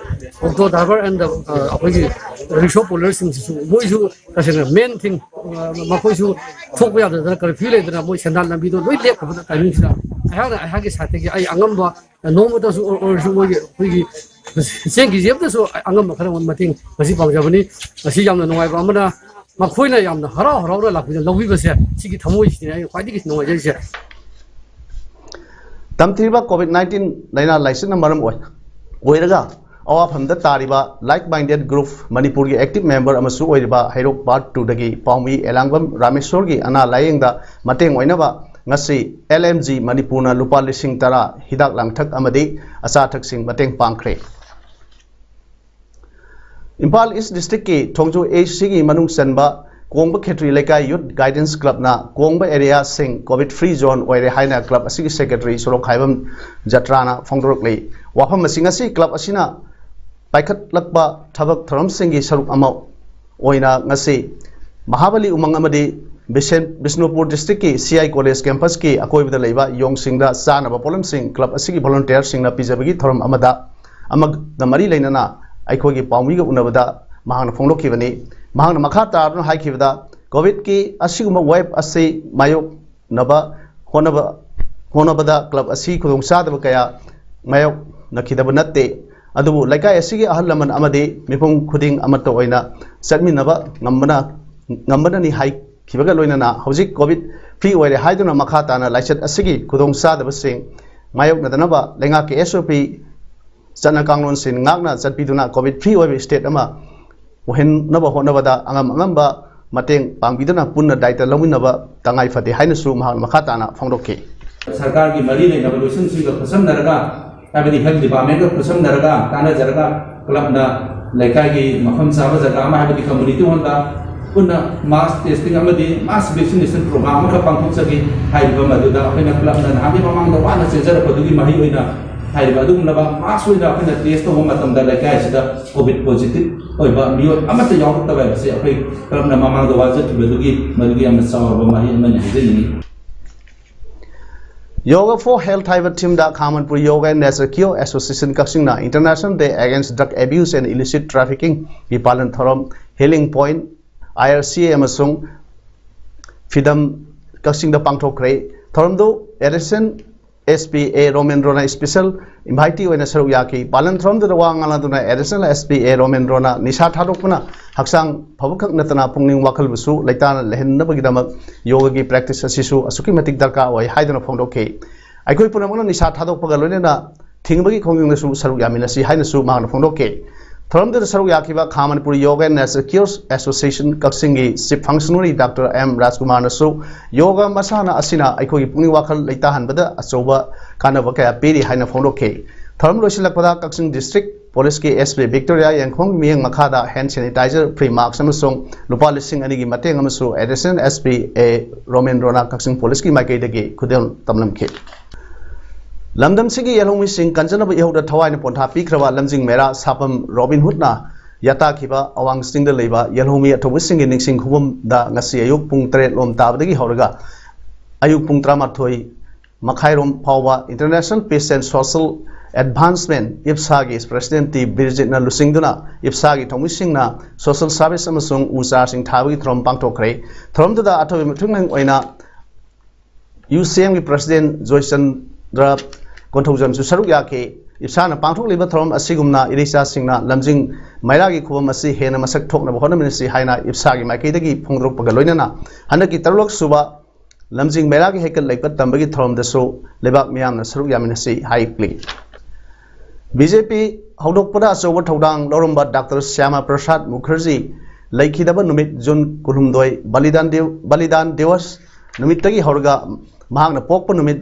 ꯑꯣꯇꯣ ꯗ꯭ꯔꯥꯏꯚꯔ and the, ꯑ, ꯑꯩꯈꯣꯏꯒꯤ ꯔꯤꯛꯁꯣ ꯄꯨꯂꯔꯁꯤꯡꯁꯤꯁꯨ, ꯃꯣꯏꯁꯨ ꯇꯁꯦꯡꯅ ꯃꯦꯟ ꯊꯤꯡ, ꯑ, ꯃꯈꯣꯏꯁꯨ ꯊꯣꯛꯄ ꯌꯥꯗꯗꯅ ꯀꯔꯐ꯭ꯌꯨ ꯂꯩꯗꯅ ꯃꯣꯏ ꯁꯦꯟꯗꯥꯟ ꯂꯝꯕꯤꯗꯣ ꯂꯣꯏ ꯂꯦꯞꯈ꯭ꯔꯕ ꯇꯥꯏꯃꯤꯡꯁꯤꯗ ꯑꯩꯍꯥꯛꯅ, ꯑꯩꯍꯥꯛꯀꯤ ꯁꯥꯏꯠꯇꯒꯤ ꯑꯩ ꯑꯉꯝꯕ ꯅꯣꯡꯃꯇꯁꯨ ꯑꯣꯏꯔꯁꯨ ꯃꯣꯏꯒꯤ, ꯑꯩꯈꯣꯏꯒꯤ ꯆꯦꯡ ꯀꯦ ꯖꯤ ꯑꯃꯇꯁꯨ ꯑꯉꯝꯕ ꯈꯔ ꯃꯇꯦꯡ ꯉꯁꯤ ꯄꯥꯡꯖꯕꯅꯤ꯫ ꯉꯁꯤ ꯌꯥꯝꯅ ꯅꯨꯡꯉꯥꯏꯕ ꯑꯃꯅ ꯃꯈꯣꯏꯅ ꯌꯥꯝꯅ ꯍꯔꯥꯎ ꯍꯔꯥꯎꯅ ꯂꯥꯛꯄꯤꯗ ꯂꯧꯕꯤꯕꯁꯦ, ꯁꯤꯒꯤ ꯊꯃꯣꯏꯁꯤꯅꯦ ꯑꯩꯅ ꯈ꯭ꯋꯥꯏꯗꯒꯤ ꯅꯨꯡꯉꯥꯏꯖꯔꯤꯁꯦ꯫ ꯇꯝꯊꯤꯔꯤꯕ COVID nineteen ꯂꯥꯏꯅꯥ ꯂꯥꯏꯆꯠꯅ ꯃꯔꯝ ꯑꯣꯏ ꯑꯣꯏꯔꯒ ꯑꯋꯥꯐꯝꯗ ꯇꯥꯔꯤꯕ Like Minded Group ꯃꯅꯤꯄꯨꯔꯒꯤ active member ꯑꯃꯁꯨ ꯑꯣꯏꯔꯤꯕ ꯍꯩꯔꯣꯛ Part Two ꯗꯒꯤ ꯄꯥꯎꯃꯤ ꯑꯦꯂꯥꯡꯕꯝ ꯔꯥꯃꯦꯁꯣꯔꯒꯤ ꯑꯅꯥ ꯂꯥꯌꯦꯡꯗ ꯃꯇꯦꯡ ꯑꯣꯏꯅꯕ ꯉꯁꯤ L M G ꯃꯅꯤꯄꯨꯔꯅ ꯂꯨꯄꯥ ꯂꯤꯁꯤꯡ ꯇꯔꯥ ꯍꯤꯗꯥꯛ ꯂꯥꯡꯊꯛ ꯑꯃꯗꯤ ꯑꯆꯥ ꯑꯊꯛꯁꯤꯡ ꯃꯇꯦꯡ ꯄꯥꯡꯈ꯭ꯔꯦ꯫ ꯏꯝꯐꯥꯜ East District ꯀꯤ ꯊꯣꯡꯖꯨ A C ꯒꯤ ꯃꯅꯨꯡ ꯆꯟꯕ ꯀꯣꯡꯕ ꯈꯦꯇ꯭ꯔꯤ ꯂꯩꯀꯥꯏ Youth Guidance Club ꯅ ꯀꯣꯡꯕ area ꯁꯤꯡ COVID free zone ꯑꯣꯏꯔꯦ ꯍꯥꯏꯅ club ꯑꯁꯤꯒꯤ secretary ꯁꯣꯔꯣꯛꯈꯥꯏꯕꯝ ꯖꯇ꯭ꯔꯥꯅ ꯐꯣꯡꯗꯣꯔꯛꯂꯤ꯫ ꯋꯥꯐꯝ ꯑꯁꯤ ꯉꯁꯤ club ꯑꯁꯤꯅ ꯄꯥꯏꯈꯠꯂꯛꯄ ꯊꯕꯛ ꯊꯧꯔꯝꯁꯤꯡꯒꯤ ꯁꯔꯨꯛ ꯑꯃ ꯑꯣꯏꯅ ꯉꯁꯤ ꯃꯍꯥꯕꯂꯤ ꯎꯃꯪ ꯑꯃꯗꯤ ꯕꯤꯁꯦꯟ-, ꯕꯤꯁꯅꯨꯄꯨꯔ district ꯀꯤ C I College campus ꯀꯤ ꯑꯀꯣꯏꯕꯗ ꯂꯩꯕ ꯌꯣꯡꯁꯤꯡꯗ ꯆꯥꯅꯕ ꯄꯣꯠꯂꯝꯁꯤꯡ club ꯑꯁꯤꯒꯤ volunteer ꯁꯤꯡꯅ ꯄꯤꯖꯕꯒꯤ ꯊꯧꯔꯝ ꯑꯃꯗ ꯑꯃꯒ ꯃꯔꯤ ꯂꯩꯅꯅ ꯑꯩꯈꯣꯏꯒꯤ ꯄꯥꯎꯃꯤꯒ ꯎꯅꯕꯗ ꯃꯍꯥꯛꯅ ꯐꯣꯡꯗꯣꯛꯈꯤꯕꯅꯤ꯫ ꯃꯍꯥꯛꯅ ꯃꯈꯥ ꯇꯥꯗꯨꯅ ꯍꯥꯏꯈꯤꯕꯗ, COVID ꯀꯤ ꯑꯁꯤꯒꯨꯝꯕ wave ꯑꯁꯤ ꯃꯥꯌꯣꯛꯅꯕ ꯍꯣꯠꯅꯕ, ꯍꯣꯠꯅꯕꯗ club ꯑꯁꯤ ꯈꯨꯗꯣꯡꯆꯥꯗꯕ ꯀꯌꯥ ꯃꯥꯌꯣꯛꯅꯈꯤꯗꯕ ꯅꯠꯇꯦ꯫ ꯑꯗꯨꯕꯨ ꯂꯩꯀꯥꯏ ꯑꯁꯤꯒꯤ ꯑꯍꯜ ꯂꯃꯟ ꯑꯃꯗꯤ ꯃꯤꯄꯨꯝ ꯈꯨꯗꯤꯡ ꯑꯃꯠꯇ ꯑꯣꯏꯅ ꯆꯠꯃꯤꯟꯅꯕ ꯉꯝꯕꯅ, ꯉꯝꯕꯅꯅꯤ ꯍꯥꯏꯈꯤꯕꯒ ꯂꯣꯏꯅꯅ ꯍꯧꯖꯤꯛ COVID free ꯑꯣꯏꯔꯦ ꯍꯥꯏꯗꯨꯅ ꯃꯈꯥ ꯇꯥꯅ ꯂꯥꯏꯆꯠ ꯑꯁꯤꯒꯤ ꯈꯨꯗꯣꯡꯆꯥꯗꯕꯁꯤꯡ ꯃꯥꯌꯣꯛꯅꯗꯅꯕ ꯂꯩꯉꯥꯛꯀꯤ S O P ꯆꯠꯅ ꯀꯥꯡꯂꯣꯟꯁꯤꯡ ꯉꯥꯛꯅ ꯆꯠꯄꯤꯗꯨꯅ COVID free ꯑꯣꯏꯕ state ꯑꯃ ꯑꯣꯏꯍꯟꯅꯕ ꯍꯣꯠꯅꯕꯗ ꯑꯉꯝ ꯑꯉꯝꯕ ꯃꯇꯦꯡ ꯄꯥꯡꯕꯤꯗꯨꯅ ꯄꯨꯟꯅ ꯗꯥꯏꯇ ꯂꯧꯃꯤꯟꯅꯕ ꯇꯉꯥꯏ ꯐꯗꯦ ꯍꯥꯏꯅꯁꯨ ꯃꯍꯥꯛꯅ ꯃꯈꯥ ꯇꯥꯅ ꯐꯣꯡꯗꯣꯛꯈꯤ꯫ ꯁꯔꯀꯥꯔꯒꯤ ꯃꯔꯤ ꯂꯩꯅꯕ ꯂꯣꯏꯁꯪꯁꯤꯡꯒ ꯈꯨꯠꯁꯝꯅꯔꯒ, ꯍꯥꯏꯕꯗꯤ health department ꯀ ꯈꯨꯠꯁꯝꯅꯔꯒ, ꯇꯥꯟꯅꯖꯔꯒ club ꯅ ꯂꯩꯀꯥꯏꯒꯤ ꯃꯐꯝ ꯆꯥꯕ ꯖꯒꯥ ꯑꯃ, ꯍꯥꯏꯕꯗꯤ community hall ꯗ ꯄꯨꯟꯅ mass testing ꯑꯃꯗꯤ mass vaccination program ꯑꯃꯈꯛ ꯄꯥꯡꯊꯣꯛꯆꯈꯤ꯫ ꯍꯥꯏꯔꯤꯕ ꯃꯗꯨꯗ ꯑꯩꯈꯣꯏꯅ club ꯅ ꯅꯍꯥꯟꯒꯤ ꯃꯃꯥꯡꯗ ꯋꯥꯅ ꯆꯦꯟꯖꯔꯛꯄꯗꯨꯒꯤ ꯃꯍꯩ ꯑꯣꯏꯅ ꯍꯥꯏꯔꯤꯕ ꯑꯗꯨꯒꯨꯝꯂꯕ mass ꯑꯣꯏꯅ ꯑꯩꯈꯣꯏꯅ test ꯇꯧꯕ ꯃꯇꯝꯗ ꯂꯩꯀꯥꯏ ꯑꯁꯤꯗ COVID positive ꯑꯣꯏꯕ ꯃꯤꯑꯣꯏ ꯑꯃꯠꯇ ꯌꯥꯎꯔꯛꯇꯕ ꯍꯥꯏꯕꯁꯦ ꯑꯩꯈꯣꯏ club ꯅ ꯃꯃꯥꯡꯗ ꯋꯥꯖꯈꯤꯕꯗꯨꯒꯤ ꯃꯗꯨꯒꯤ ꯌꯥꯝꯅ ꯆꯥꯎꯔꯕ ꯃꯍꯩ ꯑꯃꯅꯤ ꯍꯥꯏꯖꯅꯤꯡꯏ꯫ Yoga for Health ꯍꯥꯏꯕ theme ꯗ ꯈꯥ Manipur Yoga and Nature Cure Association ꯀꯛꯆꯤꯡꯅ International Day Against Drug Abuse and Illicit Trafficking ꯒꯤ ꯄꯥꯂꯟ ꯊꯧꯔꯝ Healing Point, I R C A ꯑꯃꯁꯨꯡ ꯐꯤꯗꯝ ꯀꯛꯆꯤꯡꯗ ꯄꯥꯡꯊꯣꯛꯈ꯭ꯔꯦ꯫ ꯊꯧꯔꯝꯗꯨ Adolescent ꯑꯦꯁ ꯄꯤ ꯑꯦ ꯔꯣꯃꯦꯟꯗ꯭ꯔꯣꯅ ꯏꯁꯄꯤꯁꯦꯜ ꯏꯟꯚꯥꯏꯇꯤ ꯑꯣꯏꯅ ꯁꯔꯨꯛ ꯌꯥꯈꯤ꯫ ꯄꯥꯂꯟ ꯊꯧꯔꯝꯗꯨꯗ ꯋꯥ ꯉꯥꯡꯂꯗꯨꯅ ꯑꯦꯗꯤꯁꯅꯦꯜ ꯑꯦꯁ ꯄꯤ ꯑꯦ ꯔꯣꯃꯦꯟꯗ꯭ꯔꯣꯅ ꯅꯤꯁꯥ ꯊꯥꯗꯣꯛꯄꯅ ꯍꯛꯆꯥꯡ ꯐꯕꯈꯛ ꯅꯠꯇꯅ ꯄꯨꯛꯅꯤꯡ ꯋꯥꯈꯜꯕꯨꯁꯨ ꯂꯩꯇꯥꯅ ꯂꯩꯍꯟꯅꯕꯒꯤꯗꯃꯛ ꯌꯣꯒꯒꯤ ꯄ꯭ꯔꯦꯛꯇꯤꯁ ꯑꯁꯤꯁꯨ ꯑꯁꯨꯛꯀꯤ ꯃꯇꯤꯛ ꯗꯔꯀꯥꯔ ꯑꯣꯏ ꯍꯥꯏꯗꯨꯅ ꯐꯣꯡꯗꯣꯛꯈꯤ꯫ ꯑꯩꯈꯣꯏ ꯄꯨꯝꯅꯃꯛꯅ ꯅꯤꯁꯥ ꯊꯥꯗꯣꯛꯄꯒ ꯂꯣꯏꯅꯅ ꯊꯤꯡꯕꯒꯤ ꯈꯣꯡꯖꯪꯗꯁꯨ ꯁꯔꯨꯛ ꯌꯥꯃꯤꯟꯅꯁꯤ ꯍꯥꯏꯅꯁꯨ ꯃꯍꯥꯛꯅ ꯐꯣꯡꯗꯣꯛꯈꯤ꯫ ꯊꯧꯔꯝꯗꯨꯗ ꯁꯔꯨꯛ ꯌꯥꯈꯤꯕ ꯈꯥ ꯃꯅꯤꯄꯨꯔ ꯌꯣꯒ ꯑꯦꯟ ꯅꯦꯆꯔ ꯀ꯭ꯌꯨꯔ ꯑꯦꯁꯣꯁꯤꯌꯦꯁꯟ ꯀꯛꯆꯤꯡꯒꯤ ꯆꯤꯐ ꯐꯪꯁꯅꯔꯤ ꯗꯥꯛꯇꯔ ꯑꯦꯝ ꯔꯥꯖꯀꯨꯃꯥꯔꯅꯁꯨ ꯌꯣꯒ ꯃꯁꯥꯟꯅ ꯑꯁꯤꯅ ꯑꯩꯈꯣꯏꯒꯤ ꯄꯨꯛꯅꯤꯡ ꯋꯥꯈꯜ ꯂꯩꯇꯥꯍꯟꯕꯗ ꯑꯆꯧꯕ ꯀꯥꯟꯅꯕ ꯀꯌꯥ ꯄꯤꯔꯤ ꯍꯥꯏꯅ ꯐꯣꯡꯗꯣꯛꯈꯤ꯫ ꯊꯧꯔꯝ ꯂꯣꯏꯁꯤꯜꯂꯛꯄꯗ ꯀꯛꯆꯤꯡ ꯗꯤꯁꯇ꯭ꯔꯤꯛ ꯄꯨꯂꯤꯁꯀꯤ ꯑꯦꯁ ꯄꯤ ꯚꯤꯛꯇꯣꯔꯤꯌꯥ ꯌꯦꯡꯈꯣꯡꯒꯤ ꯃꯤꯠꯌꯦꯡ ꯃꯈꯥꯗ ꯍꯦꯟ ꯁꯦꯅꯤꯇꯥꯏꯖꯔ, ꯐ꯭ꯔꯤ ꯃꯥꯛꯁ ꯑꯃꯁꯨꯡ ꯂꯨꯄꯥ ꯂꯤꯁꯤꯡ ꯑꯅꯤꯒꯤ ꯃꯇꯦꯡ ꯑꯃꯁꯨ ꯑꯦꯗꯤꯁꯅꯦꯜ ꯑꯦꯁ ꯄꯤ ꯑꯦ ꯔꯣꯃꯦꯟꯗ꯭ꯔꯣꯅ ꯀꯛꯆꯤꯡ ꯄꯨꯂꯤꯁꯀꯤ ꯃꯥꯏꯀꯩꯗꯒꯤ ꯈꯨꯗꯣꯜ ꯇꯝꯂꯝꯈꯤ꯫ ꯂꯝꯗꯝꯁꯤꯒꯤ ꯌꯦꯜꯍꯧꯃꯤꯁꯤꯡ ꯀꯟꯖꯅꯕ ꯏꯍꯧꯗ ꯊꯋꯥꯏꯅ ꯄꯣꯟꯊꯥ ꯄꯤꯈ꯭ꯔꯕ ꯂꯝꯖꯤꯡ ꯃꯩꯔꯥ ꯁꯥꯄꯝ ꯔꯣꯕꯤꯟ ꯍꯨꯗꯅ ꯌꯥꯇꯥꯈꯤꯕ ꯑꯋꯥꯡ ꯆꯤꯡꯗ ꯂꯩꯕ ꯌꯦꯜꯍꯧꯃꯤ ꯑꯊꯧꯕꯁꯤꯡꯒꯤ ꯅꯤꯡꯁꯤꯡ ꯈꯨꯕꯝꯗ ꯉꯁꯤ ꯑꯌꯨꯛ ꯄꯨꯡ ꯇꯔꯦꯠ ꯂꯣꯝ ꯇꯥꯕꯗꯒꯤ ꯍꯧꯔꯒ ꯑꯌꯨꯛ ꯄꯨꯡ ꯇꯔꯥꯃꯥꯊꯣꯏ ꯃꯈꯥꯏꯔꯣꯝ ꯐꯥꯎꯕ International Peace and Social Advancement, ꯏꯞꯁꯥꯒꯤ ꯄ꯭ꯔꯁꯤꯗꯦꯟ ꯇꯤ ꯕꯤꯔꯖꯤꯠꯅ ꯂꯨꯆꯤꯡꯗꯨꯅ ꯏꯞꯁꯥꯒꯤ ꯊꯧꯃꯤꯁꯤꯡꯅ ꯁꯣꯁꯦꯜ ꯁꯥꯔꯚꯤꯁ ꯑꯃꯁꯨꯡ ꯎ ꯆꯥꯔꯁꯤꯡ ꯊꯥꯕꯒꯤ ꯊꯧꯔꯝ ꯄꯥꯡꯊꯣꯛꯈ꯭ꯔꯦ꯫ ꯊꯧꯔꯝꯗꯨꯗ ꯑꯊꯣꯏꯕ ꯃꯤꯊꯨꯡꯂꯦꯟ ꯑꯣꯏꯅ ꯌꯨ ꯁꯤ ꯑꯦꯝꯒꯤ ꯄ꯭ꯔꯁꯤꯗꯦꯟ ꯖꯣꯏꯆꯟꯗ꯭ꯔ ꯀꯣꯟꯊꯧꯖꯝꯁꯨ ꯁꯔꯨꯛ ꯌꯥꯈꯤ꯫ ꯏꯞꯁꯥꯅ ꯄꯥꯡꯊꯣꯛꯂꯤꯕ ꯊꯧꯔꯝ ꯑꯁꯤꯒꯨꯝꯅ ꯏꯔꯩꯆꯥꯁꯤꯡꯅ ꯂꯝꯖꯤꯡ ꯃꯩꯔꯥꯒꯤ ꯈꯨꯕꯝ ꯑꯁꯤ ꯍꯦꯟꯅ ꯃꯁꯛ ꯊꯣꯛꯅꯕ ꯍꯣꯠꯅꯃꯤꯟꯅꯁꯤ ꯍꯥꯏꯅ ꯏꯞꯁꯥꯒꯤ ꯃꯥꯏꯀꯩꯗꯒꯤ ꯐꯣꯡꯗꯣꯔꯛꯄꯒ ꯂꯣꯏꯅꯅ ꯍꯟꯗꯛꯀꯤ ꯇꯔꯨꯛꯂꯛ ꯁꯨꯕ ꯂꯝꯖꯤꯡ ꯃꯩꯔꯥꯒꯤ ꯍꯩꯀꯠ ꯂꯩꯀꯠ ꯇꯝꯕꯒꯤ ꯊꯧꯔꯝꯗꯁꯨ ꯂꯩꯕꯥꯛ ꯃꯤꯌꯥꯝꯅ ꯁꯔꯨꯛ ꯌꯥꯃꯤꯟꯅꯁꯤ ꯍꯥꯏꯈꯤ꯫ ꯕꯤ ꯖꯦ ꯄꯤ ꯍꯧꯗꯣꯛꯄꯗ ꯑꯆꯧꯕ ꯊꯧꯗꯥꯡ ꯂꯧꯔꯝꯕ ꯗꯥꯛꯇꯔ ꯁ꯭ꯌꯥꯃꯥ ꯄ꯭ꯔꯁꯥꯗ ꯃꯨꯈꯔꯖꯤ ꯂꯩꯈꯤꯗꯕ ꯅꯨꯃꯤꯠ ꯖꯨꯟ ꯀꯨꯟꯍꯨꯝꯗꯣꯏ, ꯕꯂꯤꯗꯥꯟ ꯗꯤꯕ-, ꯕꯂꯤꯗꯥꯟ ꯗꯤꯋꯁ ꯅꯨꯃꯤꯠꯇꯒꯤ ꯍꯧꯔꯒ ꯃꯍꯥꯛꯅ ꯄꯣꯛꯄ ꯅꯨꯃꯤꯠ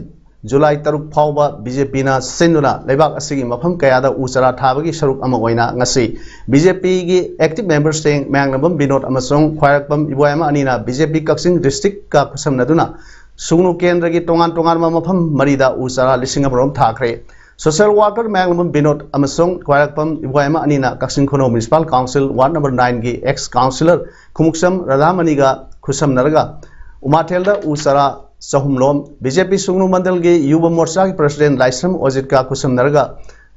ꯖꯨꯂꯥꯏ ꯇꯔꯨꯛ ꯐꯥꯎꯕ ꯕꯤ ꯖꯦ ꯄꯤꯅ ꯁꯤꯟꯗꯨꯅ ꯂꯩꯕꯥꯛ ꯑꯁꯤꯒꯤ ꯃꯐꯝ ꯀꯌꯥꯗ ꯎ ꯆꯥꯔꯥ ꯊꯥꯕꯒꯤ ꯁꯔꯨꯛ ꯑꯃ ꯑꯣꯏꯅ ꯉꯁꯤ ꯕꯤ ꯖꯦ ꯄꯤꯒꯤ ꯑꯦꯛꯇꯤꯚ ꯃꯦꯝꯕꯔꯁꯤꯡ ꯃꯌꯥꯡꯂꯝꯕꯝ ꯕꯤꯅꯣꯗ ꯑꯃꯁꯨꯡ ꯈ꯭ꯋꯥꯏꯔꯥꯛꯄꯝ ꯏꯕꯣꯌꯥꯏꯃ ꯑꯅꯤꯅ ꯕꯤ ꯖꯦ ꯄꯤ ꯀꯛꯆꯤꯡ ꯗꯤꯁꯇ꯭ꯔꯤꯛꯀ ꯈꯨꯠꯁꯝꯅꯗꯨꯅ ꯁꯨꯒꯅꯨ ꯀꯦꯟꯗ꯭ꯔꯒꯤ ꯇꯣꯉꯥꯟ ꯇꯣꯉꯥꯟꯕ ꯃꯐꯝ ꯃꯔꯤꯗ ꯎ ꯆꯥꯔꯥ ꯂꯤꯁꯤꯡ ꯑꯃꯔꯣꯝ ꯊꯥꯈ꯭ꯔꯦ꯫ ꯁꯣꯁꯤꯌꯦꯜ ꯋꯥꯔꯀꯔ ꯃꯌꯥꯡꯂꯝꯕꯝ ꯕꯤꯅꯣꯗ ꯑꯃꯁꯨꯡ ꯈ꯭ꯋꯥꯏꯔꯥꯛꯄꯝ ꯏꯕꯣꯌꯥꯏꯃ ꯑꯅꯤꯅ ꯀꯛꯆꯤꯡ ꯈꯨꯅꯧ ꯃ꯭ꯌꯨꯅꯤꯁꯤꯄꯥꯜ ꯀꯥꯎꯟꯁꯤꯜ ꯋꯥꯔꯗ ꯅꯝꯕꯔ ꯅꯥꯏꯟꯒꯤ ꯑꯦꯛꯁ ꯀꯥꯎꯟꯁꯤꯂꯔ ꯈꯨꯃꯨꯛꯆꯝ ꯔꯥꯙꯥꯃꯅꯤꯒ ꯈꯨꯠꯁꯝꯅꯔꯒ ꯎꯃꯥꯊꯦꯜꯗ ꯎ ꯆꯥꯔꯥ ꯆꯍꯨꯝ ꯂꯣꯝ, ꯕꯤ ꯖꯦ ꯄꯤ ꯁꯨꯒꯅꯨ ꯃꯟꯗꯜꯒꯤ ꯌꯨꯕ ꯃꯣꯔꯆꯥꯒꯤ ꯄ꯭ꯔꯁꯤꯗꯦꯟ ꯂꯥꯏꯁ꯭ꯔꯝ ꯑꯣꯖꯤꯠꯀ ꯈꯨꯠꯁꯝꯅꯔꯒ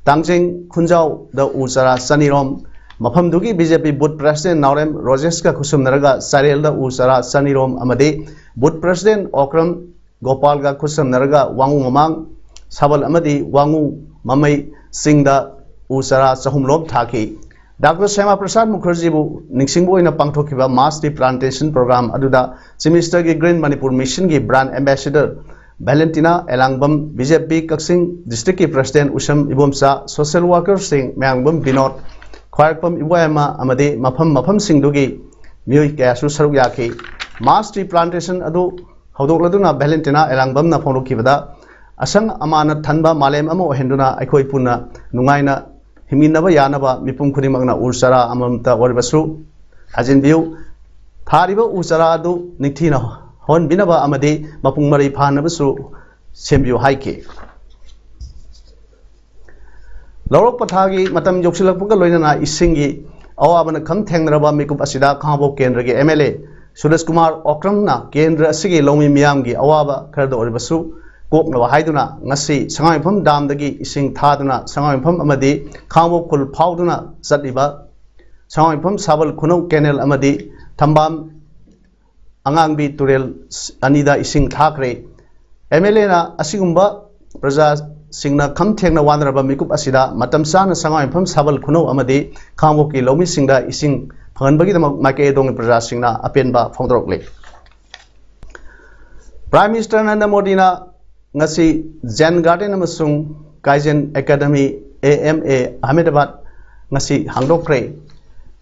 ꯇꯥꯡꯖꯦꯡ ꯈꯨꯟꯖꯥꯎꯗ ꯎ ꯆꯥꯔꯥ ꯆꯅꯤꯔꯣꯝ, ꯃꯐꯝꯗꯨꯒꯤ ꯕꯤ ꯖꯦ ꯄꯤ ꯕꯨꯊ ꯄ꯭ꯔꯁꯤꯗꯦꯟ ꯅꯥꯎꯔꯦꯝ ꯔꯣꯖꯦꯁꯀ ꯈꯨꯠꯁꯝꯅꯔꯒ ꯆꯥꯏꯔꯦꯜꯗ ꯎ ꯆꯥꯔꯥ ꯆꯅꯤꯔꯣꯝ ꯑꯃꯗꯤ ꯕꯨꯊ ꯄ꯭ꯔꯁꯤꯗꯦꯟ ꯑꯣꯀ꯭ꯔꯝ ꯒꯣꯄꯥꯜꯒ ꯈꯨꯠꯁꯝꯅꯔꯒ ꯋꯥꯉꯨ ꯃꯃꯥꯡ ꯁꯥꯕꯜ ꯑꯃꯗꯤ ꯋꯥꯉꯨ ꯃꯃꯩ ꯆꯤꯡꯗ ꯎ ꯆꯥꯔꯥ ꯆꯍꯨꯝ ꯂꯣꯝ ꯊꯥꯈꯤ꯫ ꯗꯥꯛꯇꯔ ꯁ꯭ꯌꯥꯃꯥ ꯄ꯭ꯔꯁꯥꯗ ꯃꯨꯈꯔꯖꯤꯕꯨ ꯅꯤꯡꯁꯤꯡꯕ ꯑꯣꯏꯅ ꯄꯥꯡꯊꯣꯛꯈꯤꯕ mass tree plantation program ꯑꯗꯨꯗ Chief Minister ꯒꯤ Green Manipur Mission ꯒꯤ brand ambassador ꯚꯦꯂꯦꯟꯇꯤꯅꯥ ꯑꯦꯂꯥꯡꯕꯝ, B J P ꯀꯛꯆꯤꯡ district ꯀꯤ president ꯎꯁꯝ ꯏꯕꯣꯝꯆꯥ, social worker ꯁꯤꯡ ꯃꯌꯥꯡꯕꯝ ꯕꯤꯅꯣꯗ, ꯈ꯭ꯋꯥꯏꯔꯥꯛꯄꯝ ꯏꯕꯣꯌꯥꯏꯃ ꯑꯃꯗꯤ ꯃꯐꯝ ꯃꯐꯝꯁꯤꯡꯗꯨꯒꯤ ꯃꯤꯑꯣꯏ ꯀꯌꯥꯁꯨ ꯁꯔꯨꯛ ꯌꯥꯈꯤ꯫ Mass tree plantation ꯑꯗꯨ ꯍꯧꯗꯣꯛꯂꯗꯨꯅ ꯚꯦꯂꯦꯟꯇꯤꯅꯥ ꯑꯦꯂꯥꯡꯕꯝꯅ ꯐꯣꯡꯗꯣꯛꯈꯤꯕꯗ, ꯑꯁꯪ ꯑꯃꯥꯟꯅ ꯊꯟꯕ ꯃꯥꯂꯦꯝ ꯑꯃ ꯑꯣꯏꯍꯟꯗꯨꯅ ꯑꯩꯈꯣꯏ ꯄꯨꯟꯅ ꯅꯨꯡꯉꯥꯏꯅ ꯍꯤꯡꯃꯤꯟꯅꯕ ꯌꯥꯅꯕ ꯃꯤꯄꯨꯝ ꯈꯨꯗꯤꯡꯃꯛꯅ ꯎ ꯆꯥꯔꯥ ꯑꯃꯃꯝꯇ ꯑꯣꯏꯔꯕꯁꯨ ꯊꯥꯖꯤꯟꯕꯤꯌꯨ꯫ ꯊꯥꯔꯤꯕ ꯎ ꯆꯥꯔꯥ ꯑꯗꯨ ꯅꯤꯡꯊꯤꯅ ꯍꯧꯍꯟꯕꯤꯅꯕ ꯑꯃꯗꯤ ꯃꯄꯨꯡ ꯃꯔꯩ ꯐꯥꯍꯟꯅꯕꯁꯨ ꯁꯦꯝꯕꯤꯌꯨ ꯍꯥꯏꯈꯤ꯫ ꯂꯧꯔꯣꯛ ꯄꯊꯥꯒꯤ ꯃꯇꯝ ꯌꯧꯁꯤꯜꯂꯛꯄꯒ ꯂꯣꯏꯅꯅ ꯏꯁꯤꯡꯒꯤ ꯑꯋꯥꯕꯅ ꯈꯝ ꯊꯦꯡꯅꯔꯕ ꯃꯤꯀꯨꯞ ꯑꯁꯤꯗ ꯈꯥꯉꯕꯣꯛ ꯀꯦꯟꯗ꯭ꯔꯒꯤ M L A Suresh Kumar ꯑꯣꯀ꯭ꯔꯝꯅ ꯀꯦꯟꯗ꯭ꯔ ꯑꯁꯤꯒꯤ ꯂꯧꯃꯤ ꯃꯤꯌꯥꯝꯒꯤ ꯑꯋꯥꯕ ꯈꯔꯗ ꯑꯣꯏꯔꯕꯁꯨ ꯀꯣꯛꯅꯕ ꯍꯥꯏꯗꯨꯅ ꯉꯁꯤ ꯁꯉꯥꯏꯌꯨꯝꯐꯝ dam ꯗꯒꯤ ꯏꯁꯤꯡ ꯊꯥꯗꯨꯅ ꯁꯉꯥꯏꯌꯨꯝꯐꯝ ꯑꯃꯗꯤ ꯈꯥꯉꯕꯣꯛ ꯈꯨꯜ ꯐꯥꯎꯗꯨꯅ ꯆꯠꯂꯤꯕ ꯁꯉꯥꯏꯌꯨꯝꯐꯝ ꯁꯥꯕꯜ ꯈꯨꯅꯧ canal ꯑꯃꯗꯤ ꯊꯝꯕꯥꯜ ꯑꯉꯥꯡꯕꯤ ꯇꯨꯔꯦꯜ ꯑꯅꯤꯗ ꯏꯁꯤꯡ ꯊꯥꯈ꯭ꯔꯦ꯫ M L A ꯅ ꯑꯁꯤꯒꯨꯝꯕ ꯄ꯭ꯔꯖꯥꯁꯤꯡꯅ ꯈꯝ ꯊꯦꯡꯅ ꯋꯥꯅꯔꯕ ꯃꯤꯀꯨꯞ ꯑꯁꯤꯗ ꯃꯇꯝ ꯆꯥꯅ ꯁꯉꯥꯏꯌꯨꯝꯐꯝ ꯁꯥꯕꯜ ꯈꯨꯅꯧ ꯑꯃꯗꯤ ꯈꯥꯉꯕꯣꯛꯀꯤ ꯂꯧꯃꯤꯁꯤꯡꯗ ꯏꯁꯤꯡ ꯐꯪꯍꯟꯕꯒꯤꯗꯃꯛ ꯃꯥꯏꯀꯩ ꯑꯗꯣꯝꯒꯤ ꯄ꯭ꯔꯖꯥꯁꯤꯡꯅ ꯑꯄꯦꯟꯕ ꯐꯣꯡꯗꯣꯔꯛꯂꯤ꯫ Prime Minister ꯅꯔꯦꯟꯗ꯭ꯔ ꯃꯣꯗꯤꯅ ꯉꯁꯤ Zen Garden ꯑꯃꯁꯨꯡ Kaizen Academy, A M A, Ahmedabad ꯉꯁꯤ ꯍꯥꯡꯗꯣꯛꯈ꯭ꯔꯦ꯫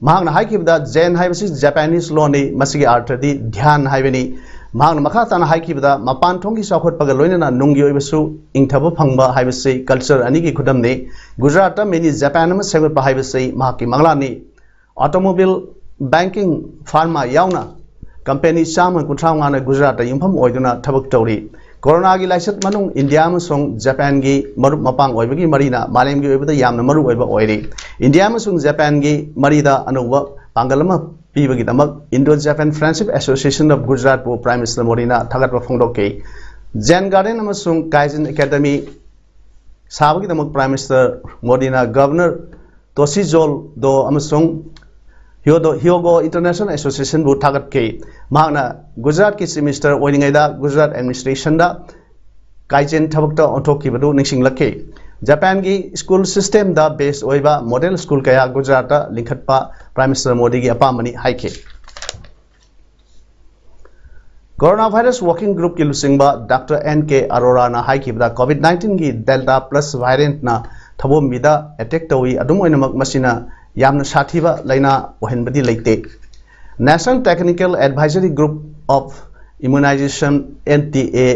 ꯃꯍꯥꯛꯅ ꯍꯥꯏꯈꯤꯕꯗ, Zen ꯍꯥꯏꯕꯁꯤ Japanese ꯂꯣꯟꯅꯤ, ꯃꯁꯤꯒꯤ ꯑꯥꯔꯊꯗꯤ ꯙ꯭ꯌꯥꯟ ꯍꯥꯏꯕꯅꯤ꯫ ꯃꯍꯥꯛꯅ ꯃꯈꯥ ꯇꯥꯅ ꯍꯥꯏꯈꯤꯕꯗ, ꯃꯄꯥꯟ ꯊꯣꯡꯒꯤ ꯆꯥꯎꯈꯠꯄꯒ ꯂꯣꯏꯅꯅ ꯅꯨꯡꯒꯤ ꯑꯣꯏꯕꯁꯨ ꯏꯪꯊꯕ ꯐꯪꯕ ꯍꯥꯏꯕꯁꯤ culture ꯑꯅꯤꯒꯤ ꯈꯨꯗꯝꯅꯤ꯫ ꯒꯨꯖꯔꯥꯠꯇ mini Japan ꯑꯃ ꯁꯦꯝꯒꯠꯄ ꯍꯥꯏꯕꯁꯤ ꯃꯍꯥꯛꯀꯤ ꯃꯪꯂꯥꯟꯅꯤ꯫ Automobile, banking, pharma ꯌꯥꯎꯅ company ꯆꯥꯝꯃ ꯀꯨꯟꯊ꯭ꯔꯥ ꯃꯉꯥꯅ ꯒꯨꯖꯔꯥꯠꯇ ꯌꯨꯝꯐꯝ ꯑꯣꯏꯗꯨꯅ ꯊꯕꯛ ꯇꯧꯔꯤ꯫ ꯀꯣꯔꯣꯅꯥꯒꯤ ꯂꯥꯏꯆꯠ ꯃꯅꯨꯡ ꯏꯟꯗꯤꯌꯥ ꯑꯃꯁꯨꯡ ꯖꯄꯥꯟꯒꯤ ꯃꯔꯨꯞ ꯃꯄꯥꯡ ꯑꯣꯏꯕꯒꯤ ꯃꯔꯤꯅ ꯃꯥꯂꯦꯝꯒꯤ ꯑꯣꯏꯕꯗ ꯌꯥꯝꯅ ꯃꯔꯨ ꯑꯣꯏꯕ ꯑꯣꯏꯔꯤ꯫ ꯏꯟꯗꯤꯌꯥ ꯑꯃꯁꯨꯡ ꯖꯄꯥꯟꯒꯤ ꯃꯔꯤꯗ ꯑꯅꯧꯕ ꯄꯥꯡꯒꯜ ꯑꯃ ꯄꯤꯕꯒꯤꯗꯃꯛ Indo Japan Friendship Association of Gujarat ꯕꯨ Prime Minister ꯃꯣꯗꯤꯅ ꯊꯥꯒꯠꯄ ꯐꯣꯡꯗꯣꯛꯈꯤ꯫ Zen Garden ꯑꯃꯁꯨꯡ Kaizen Academy ꯁꯥꯕꯒꯤꯗꯃꯛ Prime Minister ꯃꯣꯗꯤꯅ Governor ꯇꯣꯁꯤꯖꯣꯜ ꯗꯣ ꯑꯃꯁꯨꯡ ꯍ꯭ꯌꯣꯗꯣ-, Hyogo International Association ꯕꯨ ꯊꯥꯒꯠꯈꯤ꯫ ꯃꯍꯥꯛꯅ ꯒꯨꯖꯔꯥꯠꯀꯤ Chief Minister ꯑꯣꯏꯔꯤꯉꯩꯗ ꯒꯨꯖꯔꯥꯠ administration ꯗ ꯀꯥꯏꯖꯦꯟ ꯊꯕꯛꯇ ꯑꯣꯟꯊꯣꯛꯈꯤꯕꯗꯨ ꯅꯤꯡꯁꯤꯡꯂꯛꯈꯤ꯫ ꯖꯄꯥꯟꯒꯤ ꯁ꯭ꯀꯨꯜ ꯁꯤꯁꯇꯦꯝꯗ ꯕꯦꯁ ꯑꯣꯏꯕ ꯃꯣꯗꯦꯜ ꯁ꯭ꯀꯨꯜ ꯀꯌꯥ ꯒꯨꯖꯔꯥꯠꯇ ꯂꯤꯡꯈꯠꯄ ꯄ꯭ꯔꯥꯏꯝ ꯃꯤꯅꯤꯁꯇꯔ ꯃꯣꯗꯤꯒꯤ ꯑꯄꯥꯝꯕꯅꯤ ꯍꯥꯏꯈꯤ꯫ ꯀꯣꯔꯣꯅꯥ ꯚꯥꯏꯔꯁ ꯋꯥꯔꯀꯤꯡ ꯒ꯭ꯔꯨꯞꯀꯤ ꯂꯨꯆꯤꯡꯕ ꯗꯥꯛꯇꯔ ꯑꯦꯟ ꯀꯦ ꯑꯔꯣꯔꯥꯅ ꯍꯥꯏꯈꯤꯕꯗ, ꯀꯣꯚꯤꯗ ꯅꯥꯏꯟꯇꯤꯟꯒꯤ ꯗꯦꯜꯇꯥ ꯄ꯭ꯂꯁ ꯚꯥꯏꯔꯦꯟꯠꯅ ꯊꯕꯣꯝꯕꯤꯗ ꯑꯦꯇꯦꯛ ꯇꯧꯏ, ꯑꯗꯨꯝ ꯑꯣꯏꯅꯃꯛ ꯃꯁꯤꯅ ꯌꯥꯝꯅ ꯁꯥꯊꯤꯕ ꯂꯥꯏꯅꯥ ꯑꯣꯏꯍꯟꯕꯗꯤ ꯂꯩꯇꯦ꯫ National Technical Advisory Group of Immunization, N T A,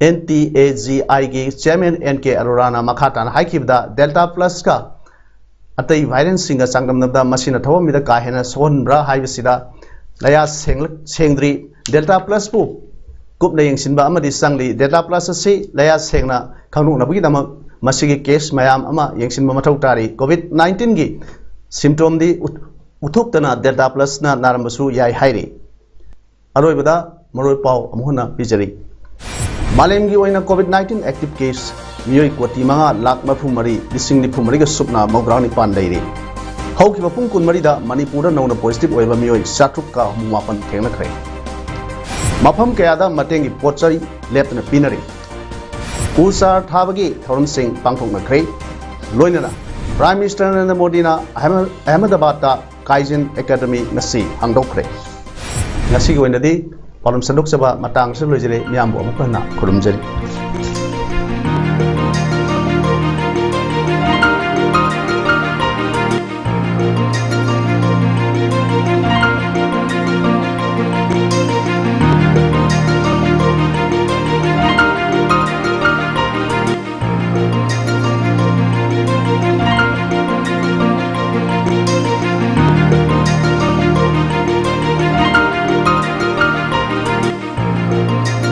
N T A G I ꯒꯤ ꯆꯤꯌꯔꯃꯦꯟ ꯑꯦꯟ ꯀꯦ ꯑꯔꯣꯔꯥꯅ ꯃꯈꯥ ꯇꯥꯅ ꯍꯥꯏꯈꯤꯕꯗ, ꯗꯦꯜꯇꯥ ꯄ꯭ꯂꯁꯀ ꯑꯇꯩ ꯚꯥꯏꯔꯦꯟꯁꯤꯡꯒ ꯆꯥꯡꯗꯝꯅꯕꯗ ꯃꯁꯤꯅ ꯊꯕꯣꯝꯕꯤꯗ ꯀꯥ ꯍꯦꯟꯅ ꯁꯣꯛꯍꯟꯕ꯭ꯔꯥ ꯍꯥꯏꯕꯁꯤꯗ ꯂꯌꯥ ꯁꯦꯡꯂꯛ-, ꯁꯦꯡꯗ꯭ꯔꯤ꯫ ꯗꯦꯜꯇꯥ ꯄ꯭ꯂꯁꯄꯨ ꯀꯨꯞꯅ ꯌꯦꯡꯁꯤꯟꯕ ꯑꯃꯗꯤ ꯆꯪꯂꯤ꯫ ꯗꯦꯜꯇꯥ ꯄ꯭ꯂꯁ ꯑꯁꯤ ꯂꯌꯥ ꯁꯦꯡꯅ ꯈꯪꯗꯣꯛꯅꯕꯒꯤꯗꯃꯛ ꯃꯁꯤꯒꯤ ꯀꯦꯁ ꯃꯌꯥꯝ ꯑꯃ ꯌꯦꯡꯁꯤꯟꯕ ꯃꯊꯧ ꯇꯥꯔꯤ꯫ ꯀꯣꯚꯤꯗ ꯅꯥꯏꯟꯇꯤꯟꯒꯤ ꯁꯤꯝꯇꯣꯝꯗꯤ ꯎꯠ-, ꯎꯠꯊꯣꯛꯇꯅ ꯗꯦꯜꯇꯥ ꯄ꯭ꯂꯁꯅ ꯅꯥꯔꯝꯕꯁꯨ ꯌꯥꯏ ꯍꯥꯏꯔꯤ꯫ ꯑꯔꯣꯏꯕꯗ ꯃꯔꯨꯑꯣꯏ ꯄꯥꯎ ꯑꯃꯨꯛ ꯍꯟꯅ ꯄꯤꯖꯔꯤ꯫ ꯃꯥꯂꯦꯝꯒꯤ ꯑꯣꯏꯅ ꯀꯣꯚꯤꯗ ꯅꯥꯏꯟꯇꯤꯟ ꯑꯦꯛꯇꯤꯚ ꯀꯦꯁ ꯃꯤꯑꯣꯏ ꯀꯣꯇꯤ ꯃꯉꯥ ꯂꯥꯈ ꯃꯔꯤꯐꯨ ꯃꯔꯤ ꯂꯤꯁꯤꯡ ꯅꯤꯐꯨ ꯃꯔꯤꯒ ꯁꯨꯞꯅ ꯃꯧꯗ꯭ꯔꯥ ꯅꯤꯄꯥꯟ ꯂꯩꯔꯤ꯫ ꯍꯧꯈꯤꯕ ꯄꯨꯡ ꯀꯨꯟꯃꯔꯤꯗ ꯃꯅꯤꯄꯨꯔꯗ ꯅꯧꯅ ꯄꯣꯖꯤꯇꯤꯚ ꯑꯣꯏꯕ ꯃꯤꯑꯣꯏ ꯆꯥꯇ꯭ꯔꯨꯛꯀ ꯍꯨꯝꯐꯨ ꯃꯥꯄꯟ ꯊꯦꯡꯅꯈ꯭ꯔꯦ꯫ ꯃꯐꯝ ꯀꯌꯥꯗ ꯃꯇꯦꯡꯒꯤ ꯄꯣꯠ ꯆꯩ ꯂꯦꯞꯇꯅ ꯄꯤꯅꯔꯤ꯫ ꯎ ꯆꯥꯔ ꯊꯥꯕꯒꯤ ꯊꯧꯔꯝꯁꯤꯡ ꯄꯥꯡꯊꯣꯛꯅꯈ꯭ꯔꯦ꯫ ꯂꯣꯏꯅꯅ ꯄ꯭ꯔꯥꯏꯝ ꯃꯤꯅꯤꯁꯇꯔ ꯅꯔꯦꯟꯗ꯭ꯔ ꯃꯣꯗꯤꯅ ꯑꯍꯃ-, ꯑꯍꯃꯗꯕꯥꯗꯇ ꯀꯥꯏꯖꯦꯟ ꯑꯦꯀꯥꯗꯃꯤ ꯉꯁꯤ ꯍꯥꯡꯗꯣꯛꯈ꯭ꯔꯦ꯫ ꯉꯁꯤꯒꯤ ꯑꯣꯏꯅꯗꯤ ꯄꯥꯎꯗꯝ ꯁꯟꯗꯣꯛꯆꯕ ꯃꯇꯥꯡ ꯑꯁꯤꯗ ꯂꯣꯏꯖꯔꯦ꯫ ꯃꯤꯌꯥꯝꯕꯨ ꯑꯃꯨꯛ ꯍꯟꯅ ꯈꯨꯔꯨꯝꯖꯔꯤ꯫